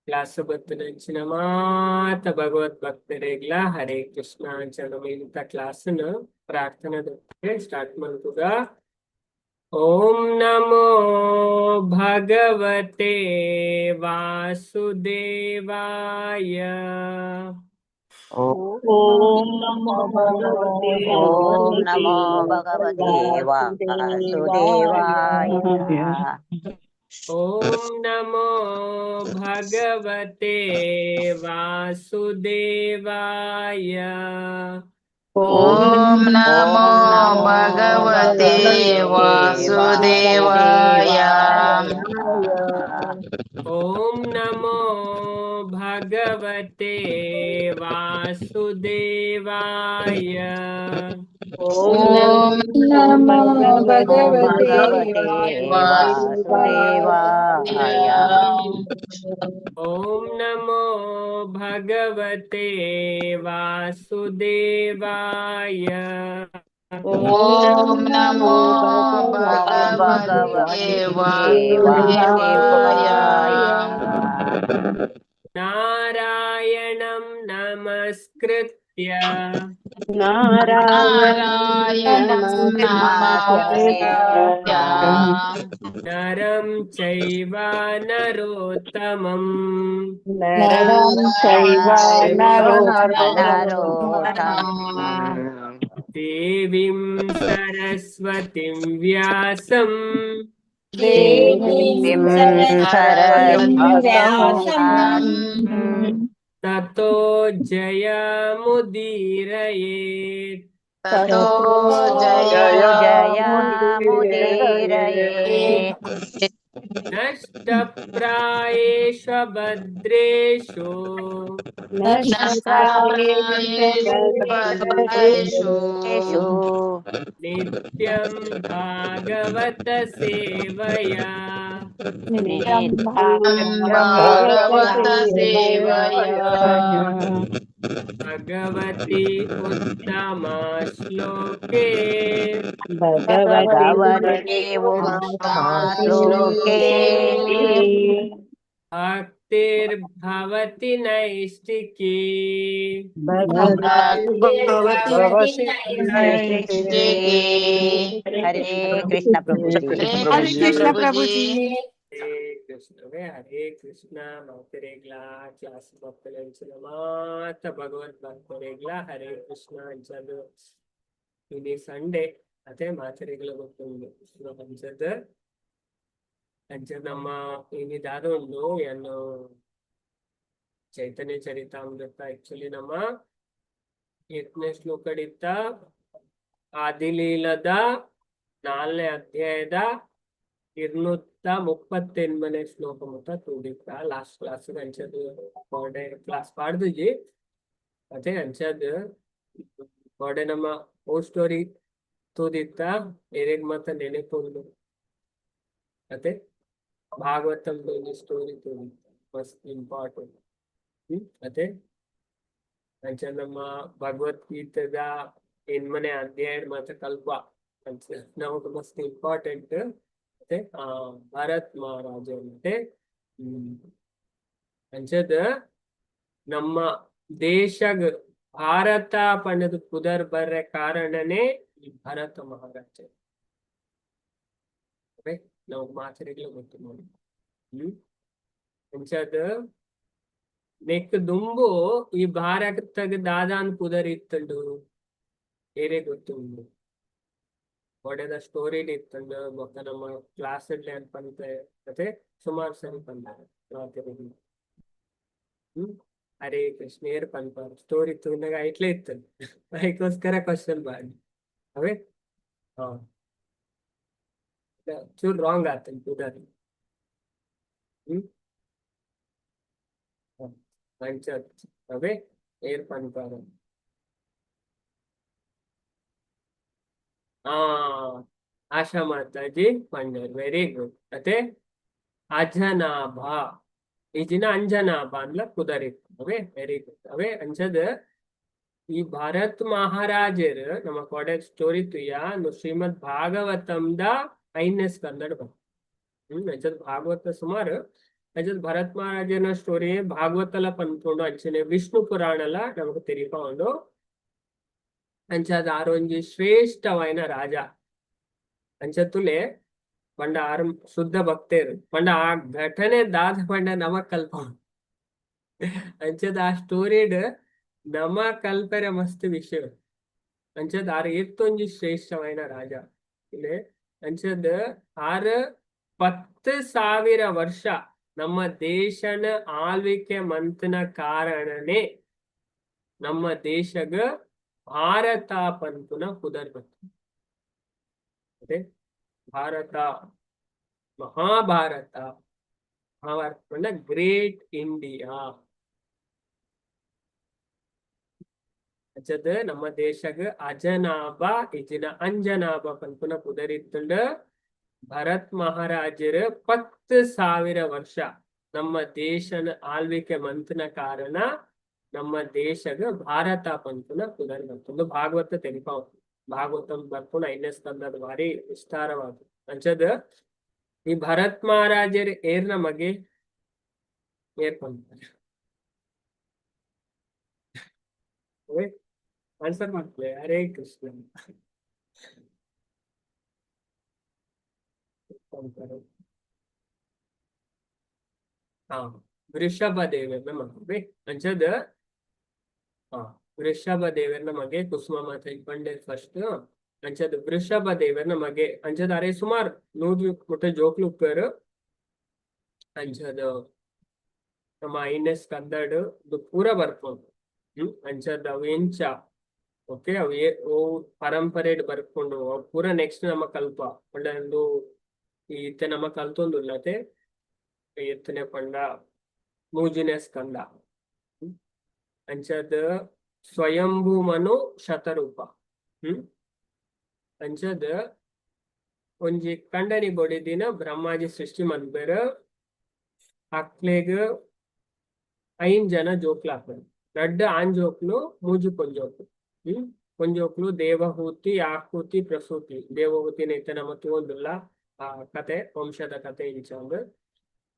Class ಬತ್ತಿನಂಚಿನ ಮಾತ ಭಗವತ್ ಭಕ್ತರೆಗ್ಲ ಹರೇ ಕೃಷ್ಣ. ಅಂಚ ನಮ್ಮ ಇಂತ ಕ್ಲಾಸ್ನ ಪ್ರಾರ್ಥನೆ ಸ್ಟಾರ್ಟ್ ಮಲ್ಪುಗ. ಓಂ ನಮೋ ಭಗವತೆ ವಾಸುದೇವಾಯ. ಓಂ ನಮೋ ಭಗವತೆ ಓಂ ನಮೋ ಭಗವತೆ ವಾಸುದೇವಾಯ. ಓಂ ನಮೋ ಭಗವತೆ ವಾಸುದೇವಾಯ. ಓಂ ನಮೋ ಭಗವತೆ ವಾಸುದೇವಾಯ. ಓಂ ನಮೋ ಭಗವತೆ ವಾಸುದೇವಾಯ. ಓಂ ನಮೋ ಭಗವತೆ ವಾಸುದೇವಾಯ. ಓಂ ನಮೋ ಭಗವತೆ ವಾಸುದೇವಾಯ. ಓಂ ನಮೋ ಭಗವತೆ ವಾಸುದೇವಾಯ. ನಾರಾಯಣಂ ನಮಸ್ಕೃತ್ಯ ನಾರಾಯಣಂ ನಮಸ್ಕೃತ್ಯ ನರಂ ಚೈವ ನರೋತ್ತಮಂ ನರಂ ಚೈವ ನರೋತ್ತಮಂ ದೇವೀಂ ಸರಸ್ವತಿಂ ವ್ಯಾಸಂ ದೇವೀಂ ಸರಸ್ವತಿಂ ತತೋ ಜಯಮುದೀರಯೇತ್. ತತೋ ಜಯ ಜಯ ಮುದೀರಯೇ. ನಷ್ಟಪ್ರಾಯೇಷು ಭದ್ರೇಷು ನಷ್ಟಪ್ರಾಯೇಷು ನಿತ್ಯಂ ಭಾಗವತ ಸೇವಯಾ ಭಾಗವತ ಸೇವಯಾ ಭಗವತಿ ಉತ್ತಮ ಶ್ಲೋಕೆ ಭಗವತಿ ಉತ್ತಮ ಶ್ಲೋಕೆ ಭಕ್ತಿರ್ಭವತಿ ನೈಷ್ಟಿಕೀ. ಹರೇ ಕೃಷ್ಣ ಪ್ರಭುಜಿ. ಹರೇ ಕೃಷ್ಣ ಪ್ರಭುಜಿ. ಹರೇ ಕೃಷ್ಣವೇ ಹರೇ ಕೃಷ್ಣ. ಮಾತೆರೆಗ್ಲ ಕ್ಲಾಸ್ ಭಕ್ತರೆಂಚಿನ ಮಾತ ಭಗವತ್ ಭಕ್ತರೆಗ್ಲ ಹರೇ ಕೃಷ್ಣ. ಅಂಚದು ಇನಿ ಸಂಡೇ ಅದೇ ಮಾತೆರೆಗ್ಲ ಗೊತ್ತುಂಡು. ಅಂಚದ ಅಂಚ ನಮ್ಮ ಇನಿ ದಾದ ಉಂಡು ಏನು ಚೈತನ್ಯ ಚರಿತಾಮೃತ. ಆಕ್ಚುಲಿ ನಮ್ಮ ಎತ್ನೇ ಶ್ಲೋಕಡಿತ್ತ ಆದಿಲೀಲದ ನಾಲ್ನೇ ಅಧ್ಯಾಯದ 239ನೇ ಶ್ಲೋಕ ಮುತ್ತ ತೂದಿತ್ತ ಲಾಸ್ಟ್ ಕ್ಲಾಸ್. ಅಂಚದು ಕೋಡೆ ಕ್ಲಾಸ್ ಪಾಡ್ದುಜಿ ಅದೇ. ಅಂಚದ್ ಕೋಡೆ ನಮ್ಮ ಓ ಸ್ಟೋರಿ ತೂದಿತ್ತ ಎರೆಗ್ ಮತ್ತ ನೆನೆಪುಂಡು ಅದೇ. ಭಾಗವತಂ ಒಂಜಿ ಸ್ಟೋರಿ ತೂದಿತ್ತ, ಮಸ್ತ್ ಇಂಪಾರ್ಟೆಂಟ್ ಅದೇ. ಅಂಚ ನಮ್ಮ ಭಗವದ್ಗೀತೆದ ಎನ್ಮನೆ ಅಧ್ಯಾಯ ಮಾತ ಕಲ್ಪ ಅಂಚ ನಮಕ್ ಮಸ್ತ್ ಇಂಪಾರ್ಟೆಂಟ್ ಅದೇ. ಆ ಭರತ್ ಮಹಾರಾಜ ಮತ್ತೆ ಅಂಚದ ನಮ್ಮ ದೇಶಗ್ ಭಾರತ ಪಂಡದ ಪುದರ್ ಬರ್ರೆ ಕಾರಣನೇ ಈ ಭರತ ಮಹಾರಾಜ. ನಮಗ್ ಮಾತೆರೆಗ್ಲ ಗೊತ್ತು ನೋಡಿ. ಅಂಚದ ನೆಕ್ ದುಂಬು ಈ ಭಾರತಗ್ ದಾದಾನ್ ಪುದರ್ ಇತ್ತುಂಡು ಏರೆ ಗೊತ್ತುಂಡು? ಒಡೆದ ಸ್ಟೋರಿ ಇತ್ತುಂಡು. ಬೊಕ್ಕ ನಮ್ಮ ಕ್ಲಾಸ್ ಪಂತೆ ಅದೇ ಸುಮಾರು ಸರಿ ಪಂತಾರೆ ಮಾತೆರೆಗ್ಲ. ಹರೇ ಕೃಷ್ಣ. ಏರ್ ಪನ್ಪಾರ್? ಸ್ಟೋರಿ ತೂನಗ ಐಟ್ಲೆ ಇತ್ತು, ಅದಕ್ಕೋಸ್ಕರ ಕ್ವಶನ್ ಮಾಡಿ ಅವೇ. ಹಾ, ಚೂರ್ ರಾಂಗ್ ಆತನ್ ಪುದರ್. ಅಂಚ ಅವೇ ಏರ್ ಪನ್ಪಾರ? ಆ ಆಶಾ ಮಾತಾಜಿ ಪಂಡರ್, ವೆರಿ ಗುಡ್. ಅದೇ ಅಜನಾಭ ಈ ದಿನ ಅಂಜನಾಭ ಅಂದ್ಲ ಪುದರ್ ಇತ್ತು ಅವೇ. ವೆರಿ ಗುಡ್ ಅವೇ. ಅಂಚದ ಈ ಭಾರತ್ ಮಹಾರಾಜರ್ ನಮ್ಮ ಕೊಡೆ ಸ್ಟೋರಿ ತುಯ್ಯ ಶ್ರೀಮದ್ ಭಾಗವತಂದ ಐದನೇ ಸ್ಕಂದಡ್ ಬಂತು. ಅಂಚದ ಭಾಗವತ ಸುಮಾರು ಅಂಚದ ಭರತ್ ಮಹಾರಾಜನ ಸ್ಟೋರಿ ಭಾಗವತಲ ಪನ್ಪುಂಡು, ಅಂಚನೆ ವಿಷ್ಣು ಪುರಾಣಲ ನಮಕ್ ತೆರಿಪಾವುಂಡು. ಅಂಚಾದ್ ಆರೊಂಜಿ ಶ್ರೇಷ್ಠವಾಯಿನ ರಾಜ. ಅಂಚ ತುಲೆ ಪಂಡ ಆರ್ ಶುದ್ಧ ಭಕ್ತೇರು. ಪಂಡ ಆ ಘಟನೆ ದಾದ ಪಂಡ ನಮಕ್ ಕಲ್ಪ. ಅಂಚದ ಆ ಸ್ಟೋರಿಡ್ ನಮ ಕಲ್ಪೆರೆ ಮಸ್ತ್ ವಿಷಯ. ಅಂಚದ ಆರ್ ಏತ್ತೊಂಜಿ ಶ್ರೇಷ್ಠವಾಯಿನ ರಾಜ ಇಲ್ಲಿ. ಅಂಚದ ಆರ್ 10,000 ವರ್ಷ ನಮ್ಮ ದೇಶನ ಆಳ್ವಿಕೆ ಮಂತನ ಕಾರಣನೇ ನಮ್ಮ ದೇಶಗ ಭಾರತ ಪನ್ಪುನ ಪುದರ್ ಬತ್ತು. ಅದೇ ಭಾರತ, ಮಹಾಭಾರತ, ಮಹಾಭಾರತ ಪಂಡ ಗ್ರೇಟ್ ಇಂಡಿಯಾ. ಅಂಚದ ನಮ್ಮ ದೇಶಗ್ ಅಜನಾಭ ಇಜಿನ ಅಂಜನಾಭ ಪನ್ಪುನ ಪುದರ್. ಭರತ್ ಮಹಾರಾಜರು 10,000 ವರ್ಷ ನಮ್ಮ ದೇಶನ ಆಳ್ವಿಕೆ ಮಂತನ ಕಾರಣ ನಮ್ಮ ದೇಶಗ್ ಭಾರತ ಪನ್ಪುನ ಪುದರ್ ಬಂತು. ಭಾಗವತ ತೆರಿಪಾವು, ಭಾಗವತಂ ಬರ್ಪುನ ಐದನೇ ಸ್ಕಂದದ ಭಾರಿ ವಿಸ್ತಾರವಾದ. ಅಂಚದ ಈ ಭರತ್ ಮಹಾರಾಜರ್ ಏರ್ನ ಮಗೆ ಏರ್ ಪನ್ಪರ್? ಆನ್ಸರ್ ಮಾಡ್ತೇವೆ. ಹರೇ ಕೃಷ್ಣ. ಹಾ, ವೃಷಭ ದೇವರ್ನ ಮಗ. ಅಂಚದ ಹಾ, ವೃಷಭ ದೇವರ್ನ ಮಗೆ. ಕುಸುಮ ಮಾತ ಪಂಡೆ ಫಸ್ಟ್. ಅಂಚದ ವೃಷಭ ದೇವರ್ನ ಮಗೆ. ಅಂಚದ ಅರೆ ಸುಮಾರ್ 100 ಮುಟ್ಟ ಜೋಕ್ಲು ಉಪ್ಪೇರು. ಅಂಚದ ನಮ್ಮ ಐನಸ್ ಸ್ಕಂದಡ್ ಇದು ಪೂರ ಬರ್ಪುಂಡು. ಅಂಚದ ಅವು ಎಂಚ, ಓಕೆ, ಅವು ಓ ಪರಂಪರೆಡ್ ಬರ್ಪುಂಡು, ಅವು ಪೂರ ನೆಕ್ಸ್ಟ್ ನಮ್ಮ ಕಲ್ಪ. ಪಂಡ ಉಂದು ಇತ್ತೆ ನಮ್ಮ ಕಲ್ತೊಂದುಲ್ಲತೆ ಎತ್ತನೆ ಪಂಡ ಮೂಜಿನೇ ಸ್ಕಂದ. ಅಂಚದ ಸ್ವಯಂಭೂ ಮನು ಶತರೂಪ. ಅಂಚದ ಒಂಜಿ ಕಂಡನಿ ಬೊಡಿದಿನ ಬ್ರಹ್ಮಾಜಿ ಸೃಷ್ಟಿ ಮನ್ಪೆರ್. ಅಕ್ಲೆಗ್ 5 ಜನ ಜೋಕ್ಲು ಆಪೆರ್. ರಡ್ಡ್ ಆಣ್ ಜೋಕ್ಲು, ಮೂಜಿ ಪೊಂಜೋಕ್ಲು. ಪೊಂಜೋಕ್ಲು ದೇವಹೂತಿ, ಆಕೂತಿ, ಪ್ರಸೂತಿ. ದೇವಹೂತಿನ ಇತ್ತೆ ನಮ ತೂವೊಂದುಲ್ಲ ಆ ಕತೆ, ವಂಶದ ಕತೆ ಇಂಚ.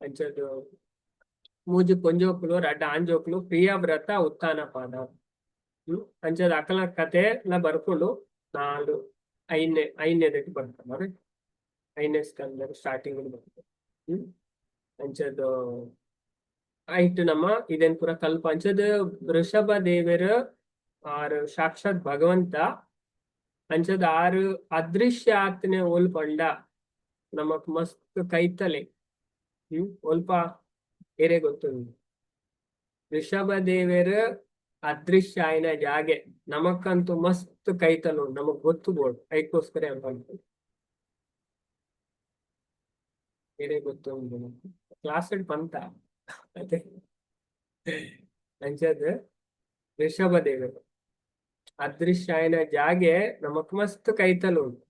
ಅಂಚದ ಮೂಜಿ ಪೊಂಜೋಕ್ಲು, ರಡ್ಡ್ ಆಣ್ ಜೋಕ್ಲು, ಪ್ರಿಯವ್ರತ, ಉತ್ಥಾನಪಾದ. ಅಂಚದ ಅಕಲ ಕತೆ ಲ ಬರ್ಪುಂಡು. ನಾಲ್ ಐದನೇ ಐದನೇದಕ್ಕೆ ಬರ್ತಾರೆ, ಐದನೇ ಸ್ಕಂದ ಸ್ಟಾರ್ಟಿಂಗ್ ಬರ್ತದೆ. ಅಂಚದ ಐಟ್ ನಮ್ಮ ಇದನ್ ಪೂರ ಕಲ್ಪ. ಅಂಚದ ವೃಷಭ ದೇವರ ಆರ್ ಸಾಕ್ಷಾತ್ ಭಗವಂತ. ಅಂಚದ ಆರು ಅದೃಶ್ಯ ಆತ್ನೆ ಓಲ್ ಪಂಡ ನಮಕ್ ಮಸ್ತ್ ಕೈತಲೆ. ಒಲ್ಪ ಏರೆ ಗೊತ್ತುಂಡು? ಋಷಭ ದೇವರ ಅದೃಶ್ಯ ಆಯ್ನ ಜಾಗೆ ನಮಕ್ಕಂತೂ ಮಸ್ತ್ ಕೈತಲು, ನಮಕ್ ಗೊತ್ತು ಬೋಡು. ಐಕ್ಕೋಸ್ಕರ ಅಂತ ಏರೆ ಗೊತ್ತುಂಡು? ಕ್ಲಾಸ್ ಪಂತ ಅದೇ. ಅಂಚದ ಋಷಭ ದೇವರು ಅದೃಶ್ಯ ಆಯ್ನ ಜಾಗೆ ನಮಕ್ ಮಸ್ತ್ ಕೈತಲು ಉಂಟು.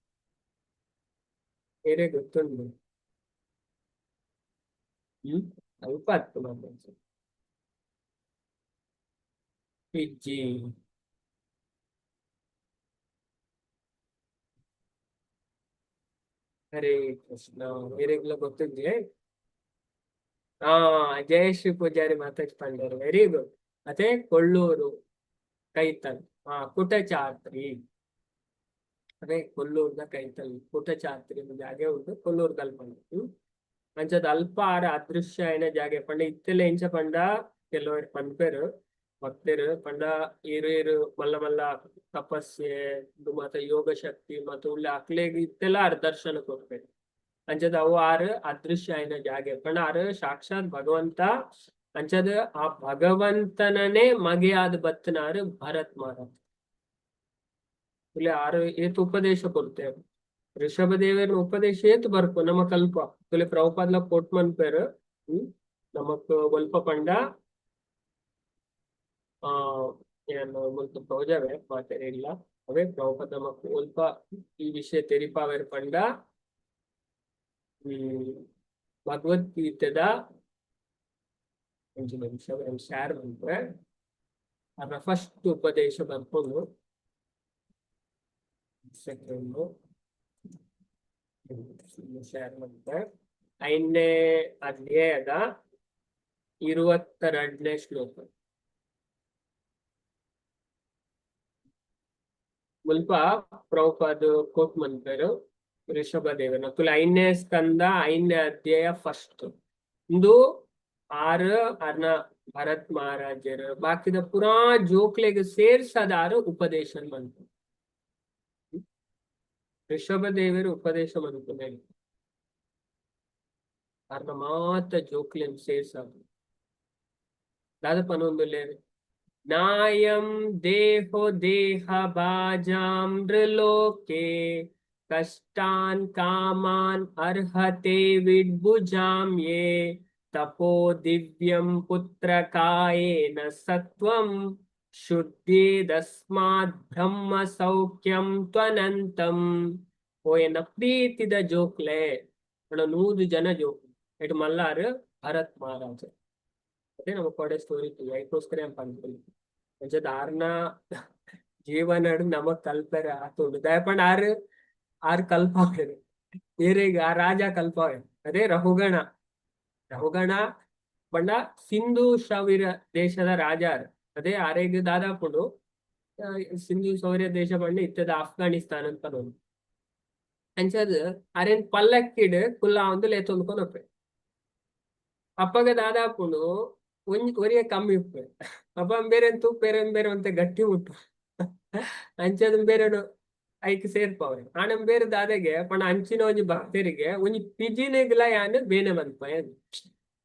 ಏರೆ ಗೊತ್ತುಂಡು? ಅಲ್ಪ ಅತ್ತು ಮಾತ್ರ ಇಜ್ಜಿ. ಹರೇ ಕೃಷ್ಣ. ಏರೆಗ್ಲ ಗೊತ್ತಿದ್ಯೆ? ಹಾ, ಜಯಶ್ರೀ ಪೂಜಾರಿ ಮಾತಾಜ್ ಪಂಡರು, ವೆರಿ ಗುಡ್. ಅದೇ ಕೊಲ್ಲೂರು ಕೈತಲ್, ಹಾ, ಕುಟಚಾತ್ರಿ. ಅದೇ ಕೊಲ್ಲೂರ್ದ ಕೈತಲ್ ಕುಟಚಾತ್ರಿ ಜಾಗೆ ಉಂಟು ಕೊಲ್ಲೂರ್ದಲ್ಲಿ ಪಂಡ. ಅಂಚದ ಅಲ್ಪ ಆರ ಅದೃಶ್ಯ ಆಯ್ನ ಜಾಗೆ ಪಂಡ ಇತ್ತೆಲ್ಲ ಎಂಚ ಪಂಡ ಕೆಲವರು ಪನ್ಪೆರು ಭಕ್ತರು ಪಂಡ ಏರು ಏರು ಮಲ್ಲ ಮಲ್ಲ ತಪಸ್ಸೆ ಇದು ಮಾತ ಯೋಗ ಶಕ್ತಿ ಮತ್ತು ಉಳ್ಳ ಅಕ್ಲೆಗ್ ಇತ್ತೆಲ್ಲ ಆರ್ ದರ್ಶನ ಕೊರ್ಪೆರ್. ಅಂಚದ ಅವು ಆರ್ ಅದೃಶ್ಯ ಆಯ್ನ ಜಾಗೆ ಪಂಡ ಆರ್ ಸಾಕ್ಷಾತ್ ಭಗವಂತ. ಅಂಚದ ಆ ಭಗವಂತನನೇ ಮಗೆಯಾದ ಬತ್ತನಾರು ಭರತ್ ಮಹಾರಾಜ್. ಇಲ್ಲಿ ಆರು ಏತ್ ಉಪದೇಶ ಕೊಡ್ತೇವೆ. ಋಷಭ ದೇವರ ಉಪದೇಶ ಏತ್ ಬರ್ಪು ನಮ್ಮ ಕಲ್ಪ. ತುಲೆ ಪ್ರಭುಪಾದ್ಲ ಕೋಟ್ ಮನ್ಪೆರ್. ನಮಕ್ ಒಲ್ಪ ಪಂಡ ಆ ಏನು ಮುಲ್ಪ ತೋಜವೆ ಮಾತೆರಿಲ್ಲ. ಅವೇ ಪ್ರಭುಪಾದ ನಮಕ್ ಒಲ್ಪ ಈ ವಿಷಯ ತೆರಿಪಾವೆರ್ ಪಂಡ ಭಗವದ್ಗೀತೆದ ಒಂಜಿ ನಿಮಿಷ ಶೇರ್ ಮನ್ಪೆ. ಅದ್ರ ಫಸ್ಟ್ ಉಪದೇಶ ಬರ್ಪುಂಡು. ಸೆಕೆಂಡ್ ಶೇರ್ ಮನ್ಪೆ. ಐದನೇ ಅಧ್ಯಾಯದ 22ನೇ ಶ್ಲೋಕ. ಮುಲ್ಪ ಪ್ರಭುಪಾದ ಕೋಟ್ ಮನ್ಪೆರ್ ಋಷಭ ದೇವನ ತುಲ ಐದನೇ ಸ್ಕಂದ ಐದನೇ ಅಧ್ಯಾಯ ಫಸ್ಟ್. ಇಂದು ಆರು ಅರ್ನ ಭರತ್ ಮಹಾರಾಜರು ಬಾಕಿದ ಪುರಾ ಜೋಕ್ಲೆಗ್ ಸೇರ್ಸದಾರು ಉಪದೇಶ ಮನ್ಪು. ಋಷಭ ದೇವರು ಉಪದೇಶ ಮನ್ಪುನೆ ಅರ್ನ ಮಾತ ಜೋಕ್ಲೆನ್ ಸೇರ್ಸದು ದಾದ ಪನೊಂದುಲ್ಲೆರ್. ನಾಯಂ ದೇಹೋ ದೇಹ ಬಾಜಾಂ ನೃಲೋಕೆ ಕಷ್ಟಾನ್ ಕಾಮಾನ್ ಅರ್ಹತೆ ವಿಡ್ಭುಜಾಂ ಯೇ ತಪೋ ದಿವ್ಯಂ ಪುತ್ರ ಕಾಯೇನ ಸತ್ವಂ ಶುದ್ಧೇದಸ್ಮಾತ್ ಬ್ರಹ್ಮ ಸೌಖ್ಯಂ ತ್ವನಂತಂ. ಓ ಎನ್ನ ಪ್ರೀತಿದ ಜೋಕ್ಲೆ ಪಂಡ 100 ಜನ ಜೋಕ್ಲೆ ಎಟ್ ಮಲ್ಲಾರು ಭರತ್ ಮಹಾರಾಜ. ಅದೇ ನಮ್ಮ ಕೊಡೆ ಸ್ಟೋರಿ ಐಕೋಸ್ಕರ ಪನ್ಪುನಿ. ಅಂಚದ ಆರ್ನ ಜೀವನಡ್ ನಮಕ್ ಕಲ್ಪೆರೆ ಆತುಂಡು. ದಾಯೆ ಪಂಡ ಆರ್ ಆರ್ ಕಲ್ಪಾವೆರ್ ಏರೆಗ್? ಆ ರಾಜ ಕಲ್ಪಾವೆ. ಅದೇ ರಹುಗಣ. ರಹುಗಣ ಪಂಡ ಸಿಂಧು ಶವಿರ ದೇಶದ ರಾಜ. ಅದೇ ಆರೆಗ್ ದಾದಾಪುಂಡು ಸಿಂಧು ಸೌರ್ಯ ದೇಶ ಪಂಡ ಇತ್ತದ ಅಫ್ಘಾನಿಸ್ತಾನ ಅಂತ ಪನೊಲಿ. ಅಂಚಾದ್ ಅರೆನ್ ಪಲ್ಲಕ್ಕಿಡ್ ಕುಲ್ಲಾವೊಂದು ಲೇತೊಂದು ಕೊನೊಪೆ. ಅಪ್ಪಗ ದಾದಾಪುಂಡು ಒಂಜಿ ಒರಿಯ ಕಮ್ಮಿ ಉಪ್ಪೆ. ಅಪ್ಪ ಬೇರೆನ್ ತೂಪೆರೆ ಬೇರೆ ಒಂತೆ ಗಟ್ಟಿ ಮುಟ್ಟು. ಅಂಚಾದ್ ಬೇರೆನು ಐಕ್ ಸೇರ್ಪವೆ. ಆಂಡ ಬೇರೆ ದಾದೆಗೆ ಪಂಡ ಅಂಚಿನ ಒಂಜಿ ಭಕ್ತರಿಗೆ ಒಂಜಿ ಪಿಜಿನೆಗ್ಲ ಯಾನ್ ಬೇನೆ ಮನ್ಪಯೆ.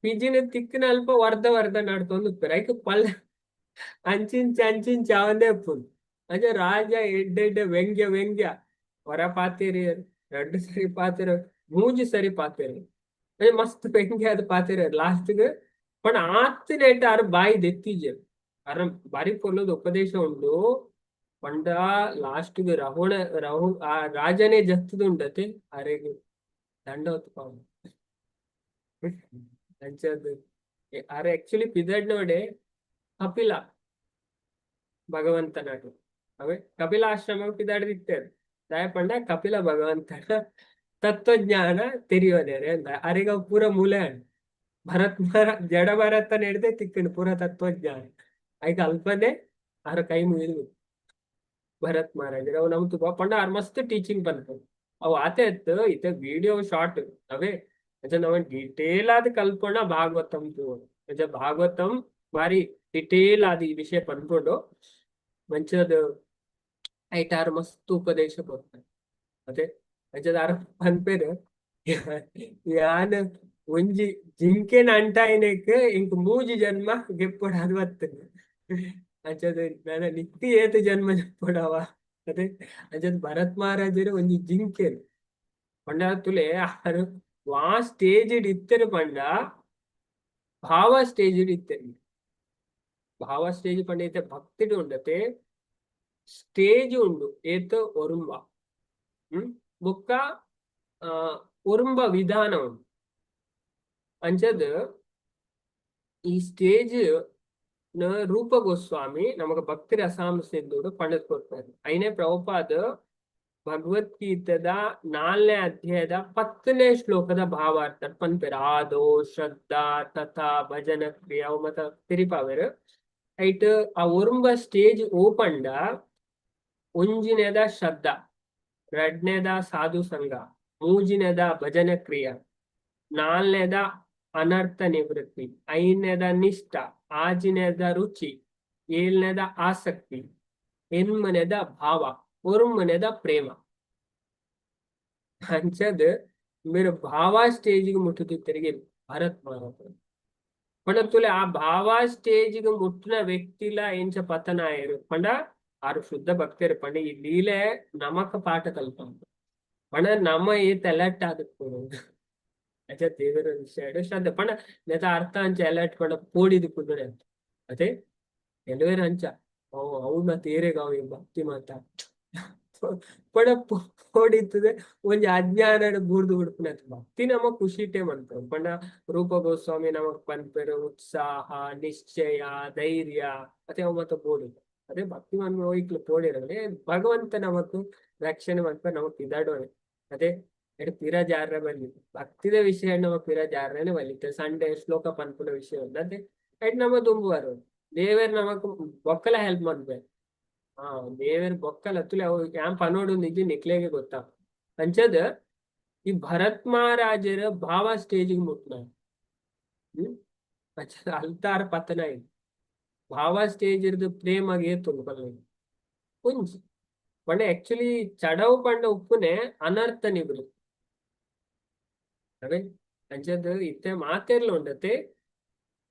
ಪಿಜಿನ ತಿಕ್ಕಿನ ಅಲ್ಪ ವರ್ಧ ವರ್ಧ ನಡ್ತೊಂದು ಉಪ್ಪೆರ್. ಐಕ್ ಪಲ್ಲ ಅಂಚಿಂಚ ಅಂಚಿಂಚ ಅವಂದೇ ಉಪ್ಪುಂಡು. ಅಂಚ ರಾಜ ಎಡ್ಡೆ ಎಡ್ಡೆ ವ್ಯಂಗ್ಯ ವ್ಯಂಗ್ಯ ಹೊರ ಪಾತೆರಿ, ರಡ್ಡ್ ಸರಿ ಪಾತೆರ, ಮೂಜಿ ಸರಿ ಪಾತೆರಿ, ಮಸ್ತ್ ವ್ಯಂಗ್ಯ ಆದ್ ಪಾತೆರ ಲಾಸ್ಟ್ ಗ್. ಪಂಡ ಆತ್ ಆರ್ ಬಾಯಿ ದೆತ್ತಿಜೆರ್. ಅರ ಬಾರಿ ಪೊರ್ಲುದ ಉಪದೇಶ ಉಂಡು. ಪಂಡ ಲಾಸ್ಟ್ ಗ್ ರಹುಣ ರಹು ಆ ರಾಜನೇ ಜತ್ತುದುಂಡತೆ ಅರೆಗ್ ದಂಡ ಒತ್ತುಪಾವು. ಅಂಚಾದ್ ಆರ್ ಆಕ್ಚುಲಿ ಪಿದಡ್ನೋಡೆ ಕಪಿಲ ಭಗವಂತನಾಡು ಅವೇ ಕಪಿಲ ಆಶ್ರಮ ಪಿದಾಡ್ದಿತ್ತೆರ್. ದಾಯೆ ಪಂಡ ಕಪಿಲ ಭಗವಂತನ ತತ್ವಜ್ಞಾನ ತೆರಿಯೋದೇರೆ ಅಂದ. ಅರೆಗ ಪೂರ ಮೂಲೆ ಆಂಡ್. ಭರತ್ ಮರ ಜಡ ಭರತನ ಹಿಡ್ದೆ ತಿಕ್ಕಂಡು ಪೂರ ತತ್ವಜ್ಞಾನ. ಐಕ್ ಅಲ್ಪನೆ ಆರ ಕೈ ಮುಗಿದು ಭರತ್ ಮಹಾರಾಜರು. ಅವು ನಮ್ ತುಪ ಪಂಡ ಆರ್ ಮಸ್ತ್ ಟೀಚಿಂಗ್ ಪನ್ಪೆರ್. ಅವು ಆತೆ ಇತ್ತು ಇತ್ತೆ ವಿಡಿಯೋ ಶಾರ್ಟ್ ಅವೇ. ಅಂಚ ನಮ ಡೀಟೇಲ್ ಆದ್ ಕಲ್ಪೊಂಡ ಭಾಗವತಂ ತೂವೊಡು. ಅಂಚ ಭಾಗವತಂ ಬಾರಿ ಡಿಟೇಲ್ ಆದ್ ಈ ವಿಷಯ ಪನ್ಪುಂಡು. ಮಂಚದ ಐಟ್ ಆರ್ ಮಸ್ತ್ ಉಪದೇಶ ಕೊರ್ಪೆರ್. ಅದೇ ಅಂಚದ ಆರ್ ಪನ್ಪೆರ್, ಯಾನ್ ಒಂಜಿ ಜಿಂಕೆನ ಅಂಟಾಯಿನೆಕ್ ಎಂಕ್ 3 ಜನ್ಮ ಗೆಪ್ಪೊಡಾದ್ ಬತ್ತುಂಡು. ಅಂಚದ ನನ ನಿಕ್ಕ್ ಏತ್ ಜನ್ಮ ಜೆಪ್ಪೊಡವ. ಅದೇ ಅಂಚದ ಭರತ್ ಮಹಾರಾಜರು ಒಂಜಿ ಜಿಂಕೆನ್ ಪಂಡ ತುಲೆ ಆರ್ ವಾ ಸ್ಟೇಜ್ ಇತ್ತೆರ್ ಪಂಡ ಭಾವ ಸ್ಟೇಜ್ ಇತ್ತೆರ್. ಭಾವ ಸ್ಟೇಜ್ ಪಂಡ ಇತ್ತೆ ಭಕ್ತಿಡ್ ಉಂಡತೆ ಸ್ಟೇಜ್ ಉಂಡು ಏತ್ ಒರುಂಬ ಬೊಕ್ಕ ಒರುಂಬ ವಿಧಾನ ಉಂಡು. ಅಂಚದ್ ಈ ಸ್ಟೇಜ್ ನ ರೂಪ ಗೋಸ್ವಾಮಿ ನಮಗ ಭಕ್ತಿ ರಸಾಂಶ ಸಿಂಧುಡು ಪಂಡದ್ ಕೊರ್ಪೆರ್. ಐನೇ ಪ್ರಭುಪಾದ ಭಗವದ್ಗೀತೆದ 4ನೇ ಅಧ್ಯಾಯದ 10ನೇ ಶ್ಲೋಕದ ಭಾವಾರ್ಥ ಪನ್ಪೆರ್. ಆದೋ ಶ್ರದ್ಧಾ ತಥಾ ಭಜನ ಕ್ರಿಯಾ ಅವು ಮತ ತೆರಿಪಾವೆರ್. ಐಟ್ ಆ ಒರುಂಬ ಸ್ಟೇಜ್ ಓಪಂಡ ಒಂಜಿನೆದ ಶ್ರದ್ಧಾ, ರಡ್ನೇದ ಸಾಧು ಸಂಘ, ಮೂಜಿನೆದ ಭಜನ ಕ್ರಿಯಾ, 4ನೇದ ಅನರ್ಥ ನಿವೃತ್ತಿ, 5ನೇದ ನಿಷ್ಠ, 6ನೇದ ರುಚಿ, 7ನೇದ ಆಸಕ್ತಿ, 8ನೇದ ಭಾವ, 9ನೇದ ಪ್ರೇಮ. ಅಂಚದ್ ಮೇರ್ ಭಾವ ಸ್ಟೇಜ್ ಗ್ ಮುಟ್ಟುದಿತ್ತೆರ್ಗೆ ಭರತ್ ಮಹಾರಾಜ. ಪಂಡ ತುಲೆ ಆ ಭಾವ ಸ್ಟೇಜ್ ಗ್ ಮುಟ್ಟುನ ವ್ಯಕ್ತಿಲ ಎಂಚ ಪತನ ಆಯೆರ್ ಪಂಡ ಆರ್ ಶುದ್ಧ ಭಕ್ತೆರ್. ಪಂಡ ಈ ಲೀಲೆ ನಮಕ್ ಪಾಠ ಕಲ್ಪಂಡು. ಪಂಡ ನಮ ಏತ್ ಅಲರ್ಟ್ ಆದಿಪ್ಪೊಡು. ಅಂಚ ದೇವರ ವಿಷಯಡ್ ಶ್ರದ್ಧೆ ಪಂಡ ನೆತ ಅರ್ಥ ಅಂಚ ಅಲರ್ಟ್ ಪಂಡ ಪೋಡಿದ್ ಕುಲ್ಲುನೆ ಅತ್ತ್. ಅತೆ ಕೆಲವೆರ್ ಅಂಚ ಓ ಅವು ಮಾತ ಏರೆಗ್ ಅವು ಈ ಭಕ್ತಿ ಮಾತ ಪಂಡ ಪೋಡಿತ್ತುದು ಒಂಜಿ ಅಜ್ಞಾನಡ್ ಬೂರ್ದು ಬುಡ್ಪುನತ್. ಭಕ್ತಿ ನಮ ಖುಷಿಟೇ ಮನ್ಪೊಡು. ಪಂಡ ರೂಪ ಗೋಸ್ವಾಮಿ ನಮಕ್ ಪನ್ಪೆರ್ ಉತ್ಸಾಹ ನಿಶ್ಚಯ ಧೈರ್ಯ ಅತೆ ಅವು ಮಾತ ಬೋಡು. ಅದೇ ಭಕ್ತಿ ಮನ್ಪುನ ಇಕ್ಲು ಪೋಡಿರಲೆ ಭಗವಂತ ನಮಕ್ ರಕ್ಷಣೆ ಮನ್ಪೆ ನಮಕ್ ಪಿದಾಡೋನೆ. ಅದೇ ಎಡ್ ಪಿರ ಜಾರ್ರೆ ಬಲ್ಲಿ. ಭಕ್ತಿದ ವಿಷಯ ನಮ್ಮ ಪಿರ ಜಾರ್ರೆನೆ ಬಲ್ಲಿ. ಸಂಡೆ ಶ್ಲೋಕ ಪನ್ಪುನ ವಿಷಯ ಉಂಡು ಎಡ್ ನಮ್ಮ ದುಂಬು ಬರೋದು. ದೇವೆರ್ ನಮಕ್ ಬೊಕ್ಕಲ ಹೆಲ್ಪ್ ಮನ್ಪುವೆರ್. ಹಾ, ದೇವೆರ್ ಬೊಕ್ಕಲ ತುಲೆ ಅವು ಯಾನ್ ಪನೋಡು ನಿಜ ನಿಕ್ಲೆಗೆ ಗೊತ್ತಾ. ಅಂಚದ ಈ ಭರತ್ ಮಹಾರಾಜರ ಭಾವ ಸ್ಟೇಜ್ ಮುಟ್ನ. ಹ್ಮ್ ಅಂಚದ ಅಲ್ತಾರ ಪತನ. ಭಾವ ಸ್ಟೇಜ್ ಇರ್ದು ಪ್ರೇಮ ಏತುಂಡು ಪನ್ಲೆ ಒಂಜಿ ಪಂಡ ಆಕ್ಚುಲಿ ಚಡವು ಪಂಡ ಉಪ್ಪುನೆ ಅನರ್ಥ ನಿವೃತ್ತಿ ಅವೇ. ಅಂಚದ ಇತ್ತೆ ಮಾತೆರ್ಲ ಉಂಡತೆ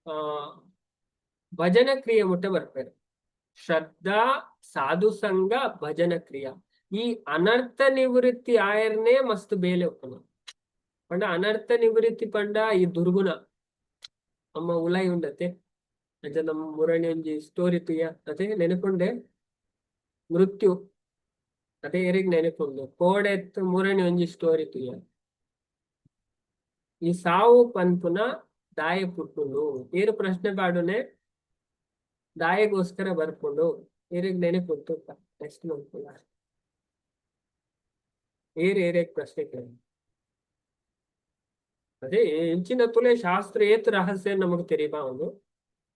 ಆ ಭಜನ ಕ್ರಿಯೆ ಮುಟ್ಟ ಬರ್ಪೆರ್. ಶ್ರದ್ಧಾ, ಸಾಧು ಸಂಘ, ಭಜನ ಕ್ರಿಯಾ. ಈ ಅನರ್ಥ ನಿವೃತ್ತಿ ಆಯರ್ನೇ ಮಸ್ತ್ ಬೇಲೆ ಉಪ್ಪುನ. ಪಂಡ ಅನರ್ಥ ನಿವೃತ್ತಿ ಪಂಡ ಈ ದುರ್ಗುಣ ನಮ್ಮ ಉಲಾಯಿ ಉಂಡತೆ. ಅಂಚ ನಮ್ಮ ಮುರಣಿ ಒಂಜಿ ಸ್ಟೋರಿ ತುಯ್ಯ ಅದೇ ನೆನಪುಂಡೆ ಮೃತ್ಯು ಅದೇ ಎರಿಗ್ ನೆನಪುಂಡು ಕೋಡೆತ್ ಮುರಣಿ ಒಂಜಿ ಸ್ಟೋರಿ ತುಯ್ಯ. ಈ ಸಾವು ಪನ್ಪುನ ದಾಯ ಪುಟ್ಟುಂಡು ಏರು ಪ್ರಶ್ನೆ ಪಾಡುನೆ ದಾಯಗೋಸ್ಕರ ಬರ್ಪುಂಡು ಏರಿಗ್ ನೆನಪುಂತು. ನೆಕ್ಸ್ಟ್ ಮಂತ್ ಏರ್ ಏರಿಯಾಗ ಪ್ರಶ್ನೆ ಕೇಳಿ. ಅದೇ ಇಂಚಿನ ತುಲೆ ಶಾಸ್ತ್ರ ಏತ್ ರಹಸ್ಯ ನಮಗ್ ತೆರಿಬಾ ಒಂದು.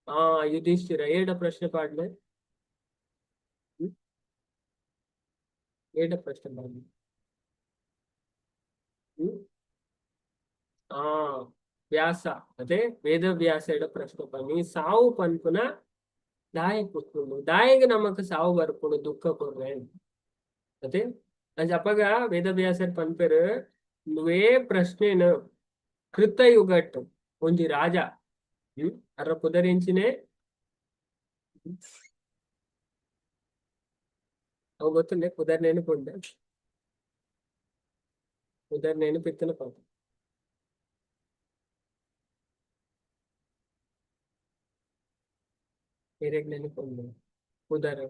ಆ ಯುಧಿಷ್ಠಿರ ಏಡ ಪ್ರಶ್ನೆ ಪಾಡ್ಲೆ. ಏಡ ಪ್ರಶ್ನೆ ಪಾಡ್ಲೆ. ಹ್ಮ್ ಆ ವ್ಯಾಸ, ಅದೇ ವೇದ ವ್ಯಾಸ ಎಡ ಪ್ರಶ್ನೆ ಪಾಡ್ಲೆ. ಈ ಸಾವು ಪನ್ಪುನ ದಾಯ ಪುಟ್ಟುಂಡು, ದಾಯಗ ನಮಕ್ ಸಾವು ಬರ್ಪುಂಡು ದುಃಖ ಕೊರ್ರೆ ಅದೇ. ಅಂಚ ಅಪಗ ವೇದವ್ಯಾಸರ್ ಪನ್ಪೆರ್ ನುವೇ ಪ್ರಶ್ನೆನ ಕೃತಯುಗಟ್ ಒಂಜಿ ರಾಜ. ಅರ್ರ ಪುದರಿಂಚಿನೆ ಅವು ಗೊತ್ತುಂಡೆ ಪುದರ್ ನೆನಪುಂಡೆ ಪುದರ್ ನೆನಪಿತ್ತನ ಪಾಪ ಏರೆಗ್ ನೆನಪುಂಡು ಪುದರ್.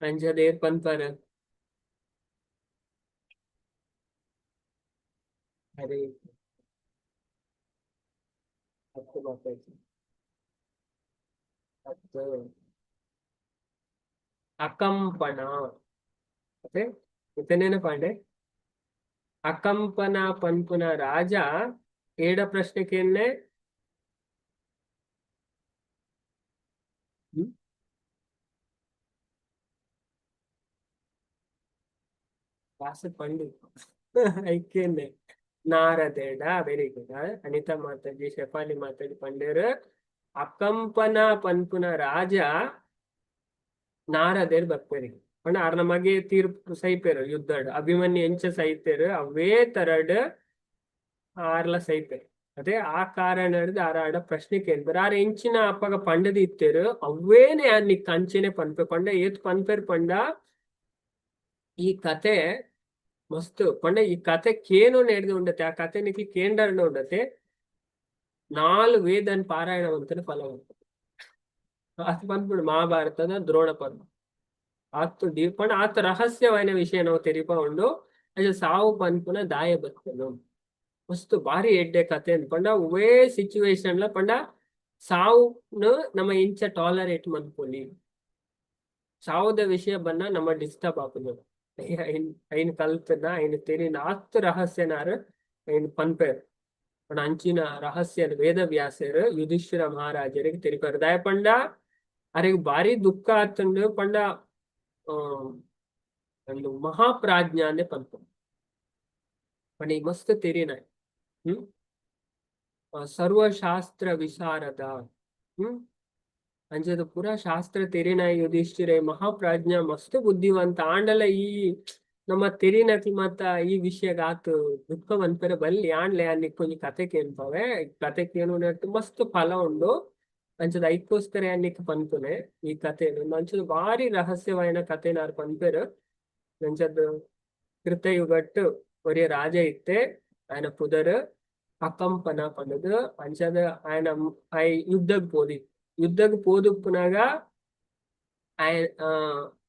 ಅಂಚದ ಏರ್ ಪನ್ಪರ್? ಹರೇ ಹತ್ತು ಮಾತಾಯ್ತು ಹತ್ತು. ಅಕಂಪನ ಅದೇ ಇತನೇನ ಪಾಂಡೆ ಅಕಂಪನ ಪನ್ಪುನ ರಾಜ ಏಡ ಪ್ರಶ್ನೆ ಕೇನ್ನೆ. ವಾಸ ಪಂಡಿತ್ ಐಕೇನೆ ನಾರದೇಡ. ವೆರಿ ಗುಡ್ ಅನಿತಾ ಮಾತಾಜಿ, ಶೆಫಾಲಿ ಮಾತಾಜಿ ಪಂಡೇರ್. ಅಕಂಪನ ಪನ್ಪುನ ರಾಜ ನಾರದೇರ್ ಬರ್ಪೇರಿ ಪಂಡ ಆರ್ನ ಮಗೆ ತೀರ್ಪು ಸೈಪೇರು ಯುದ್ಧಡ್. ಅಭಿಮನ್ಯು ಎಂಚ ಸೈತೇರು ಅವೇ ತರಡ್ ಆರ್ಲ ಸೈಪೇರು. ಅದೇ ಆ ಕಾರಣ ಆರ ಆಡ ಪ್ರಶ್ನೆ ಕೇಳ್ಬಾರ. ಆರ್ ಎಂಚಿನ ಅಪ್ಪಗ ಪಂಡದಿ ಇತ್ತೇರು ಅವೇನೆ ನಿಕ್ ಅಂಚೆನೆ ಪನ್ಪೆ ಪಂಡ ಏತ್ ಪನ್ಪೇರ್ ಪಂಡ ಈ ಕತೆ ಮಸ್ತ್ ಪಂಡ ಈ ಕತೆ ಕೇನು ನಡೆದು ಉಂಡತೆ. ಆ ಕತೆ ನಿಕ್ಲಿ ಕೇಂಡರ್ನ ಉಂಡತೆ. ನಾಲ್ ವೇದನ್ ಪಾರಾಯಣ ಅಂತಾನೆ ಫಲ ಉಂಟು. ಅದು ಬಂದ್ಬಿಡು ಮಹಾಭಾರತದ ದ್ರೋಣ ಪರ್ವ ಆತು ಪಂಡ ಆತ ರಹಸ್ಯವಾದ ವಿಷಯ ನಾವು ತೆರಿಪ ಉಂಡು. ಅದು ಸಾವು ಪನ್ಪುನ ದಾಯ ಬರ್ತನು ಮಸ್ತ್ ಬಾರಿ ಎಡ್ಡೆ ಕತೆ ಅಂದ್ ಪಂಡ ಅವೇ ಸಿಚುವೇಶನ್ ಲ ಪಂಡ ಸಾವುನು ನಮ್ಮ ಇಂಚ ಟಾಲರೇಟ್ ಮನ್ಪೊಲಿ. ಸಾವುದ ವಿಷಯ ಬನ್ನ ನಮ್ಮ ಡಿಸ್ಟರ್ಬ್ ಆಪುಂಡು. ಐನ್ ಕಲ್ತನ ಐನ್ ತೆರಿನ ಆತ್ ರಹಸ್ಯನಾರ್ ಐನ್ ಪನ್ಪೇರ್. ಪಂಡ ಅಂಚಿನ ರಹಸ್ಯ ವೇದ ವ್ಯಾಸರು ಯುಧಿಷ್ಠಿರ ಮಹಾರಾಜರಿಗೆ ತೆರಿಪಾರು. ದಾಯ ಪಂಡ ಅರೆಗ್ ಬಾರಿ ದುಃಖ ಆತುಂಡು ಪಂಡ ಒಂದು ಮಹಾಪ್ರಾಜ್ಞ ಅಂದೆ ಪನ್ಪ ಪಂಡ ಈ ಮಸ್ತ್ ತೆರಿನ ಸರ್ವಶಾಸ್ತ್ರ ವಿಶಾರದ. ಅಂಚದ ಪೂರ ಶಾಸ್ತ್ರ ತೆರಿನ ಯುಧಿಷ್ಠಿರೆ ಮಹಾಪ್ರಾಜ್ಞ ಮಸ್ತ್ ಬುದ್ಧಿವಂತ ಆಂಡಲ ಈ ನಮ್ಮ ತೆರಿನಕ್ಲ್ ಮತ್ತ ಈ ವಿಷಯಗ್ ಆತ್ ದುಃಖ ಮನ್ಪೆರೆ ಬಲ್ಲಿ ಆಂಡ್ಲೆ ಅನ್ನಿಕ್ ಒಂಜಿ ಕತೆ ಕೇನ್ಪವೆ. ಕತೆ ಕೇನುನೆಟ್ ಮಸ್ತ್ ಫಲ ಉಂಡು. ಅಂಚದ ಐಕ್ಕೋಸ್ಕರ ಅನ್ನಿಕ್ ಪನ್ಪುನೆ ಈ ಕಥೆನು. ಅಂಚದ ಬಾರಿ ರಹಸ್ಯವಾಯಿನ ಕಥೆನ ಆರ್ ಪನ್ಪೆರ್. ಅಂಚದ ಕೃತಯುಗಟ್ ಒರಿಯ ರಾಜ ಇತ್ತೆ ಆಯನ ಪುದರ್ ಅಕಂಪನ ಪಂಡುದು. ಅಂಚದ ಆಯನ ಆಯ್ ಯುದ್ಧಗ್ ಪೋದಿ ಯುದ್ಧಗ್ ಪೋದುಪ್ಪುನಗ ಆಯ್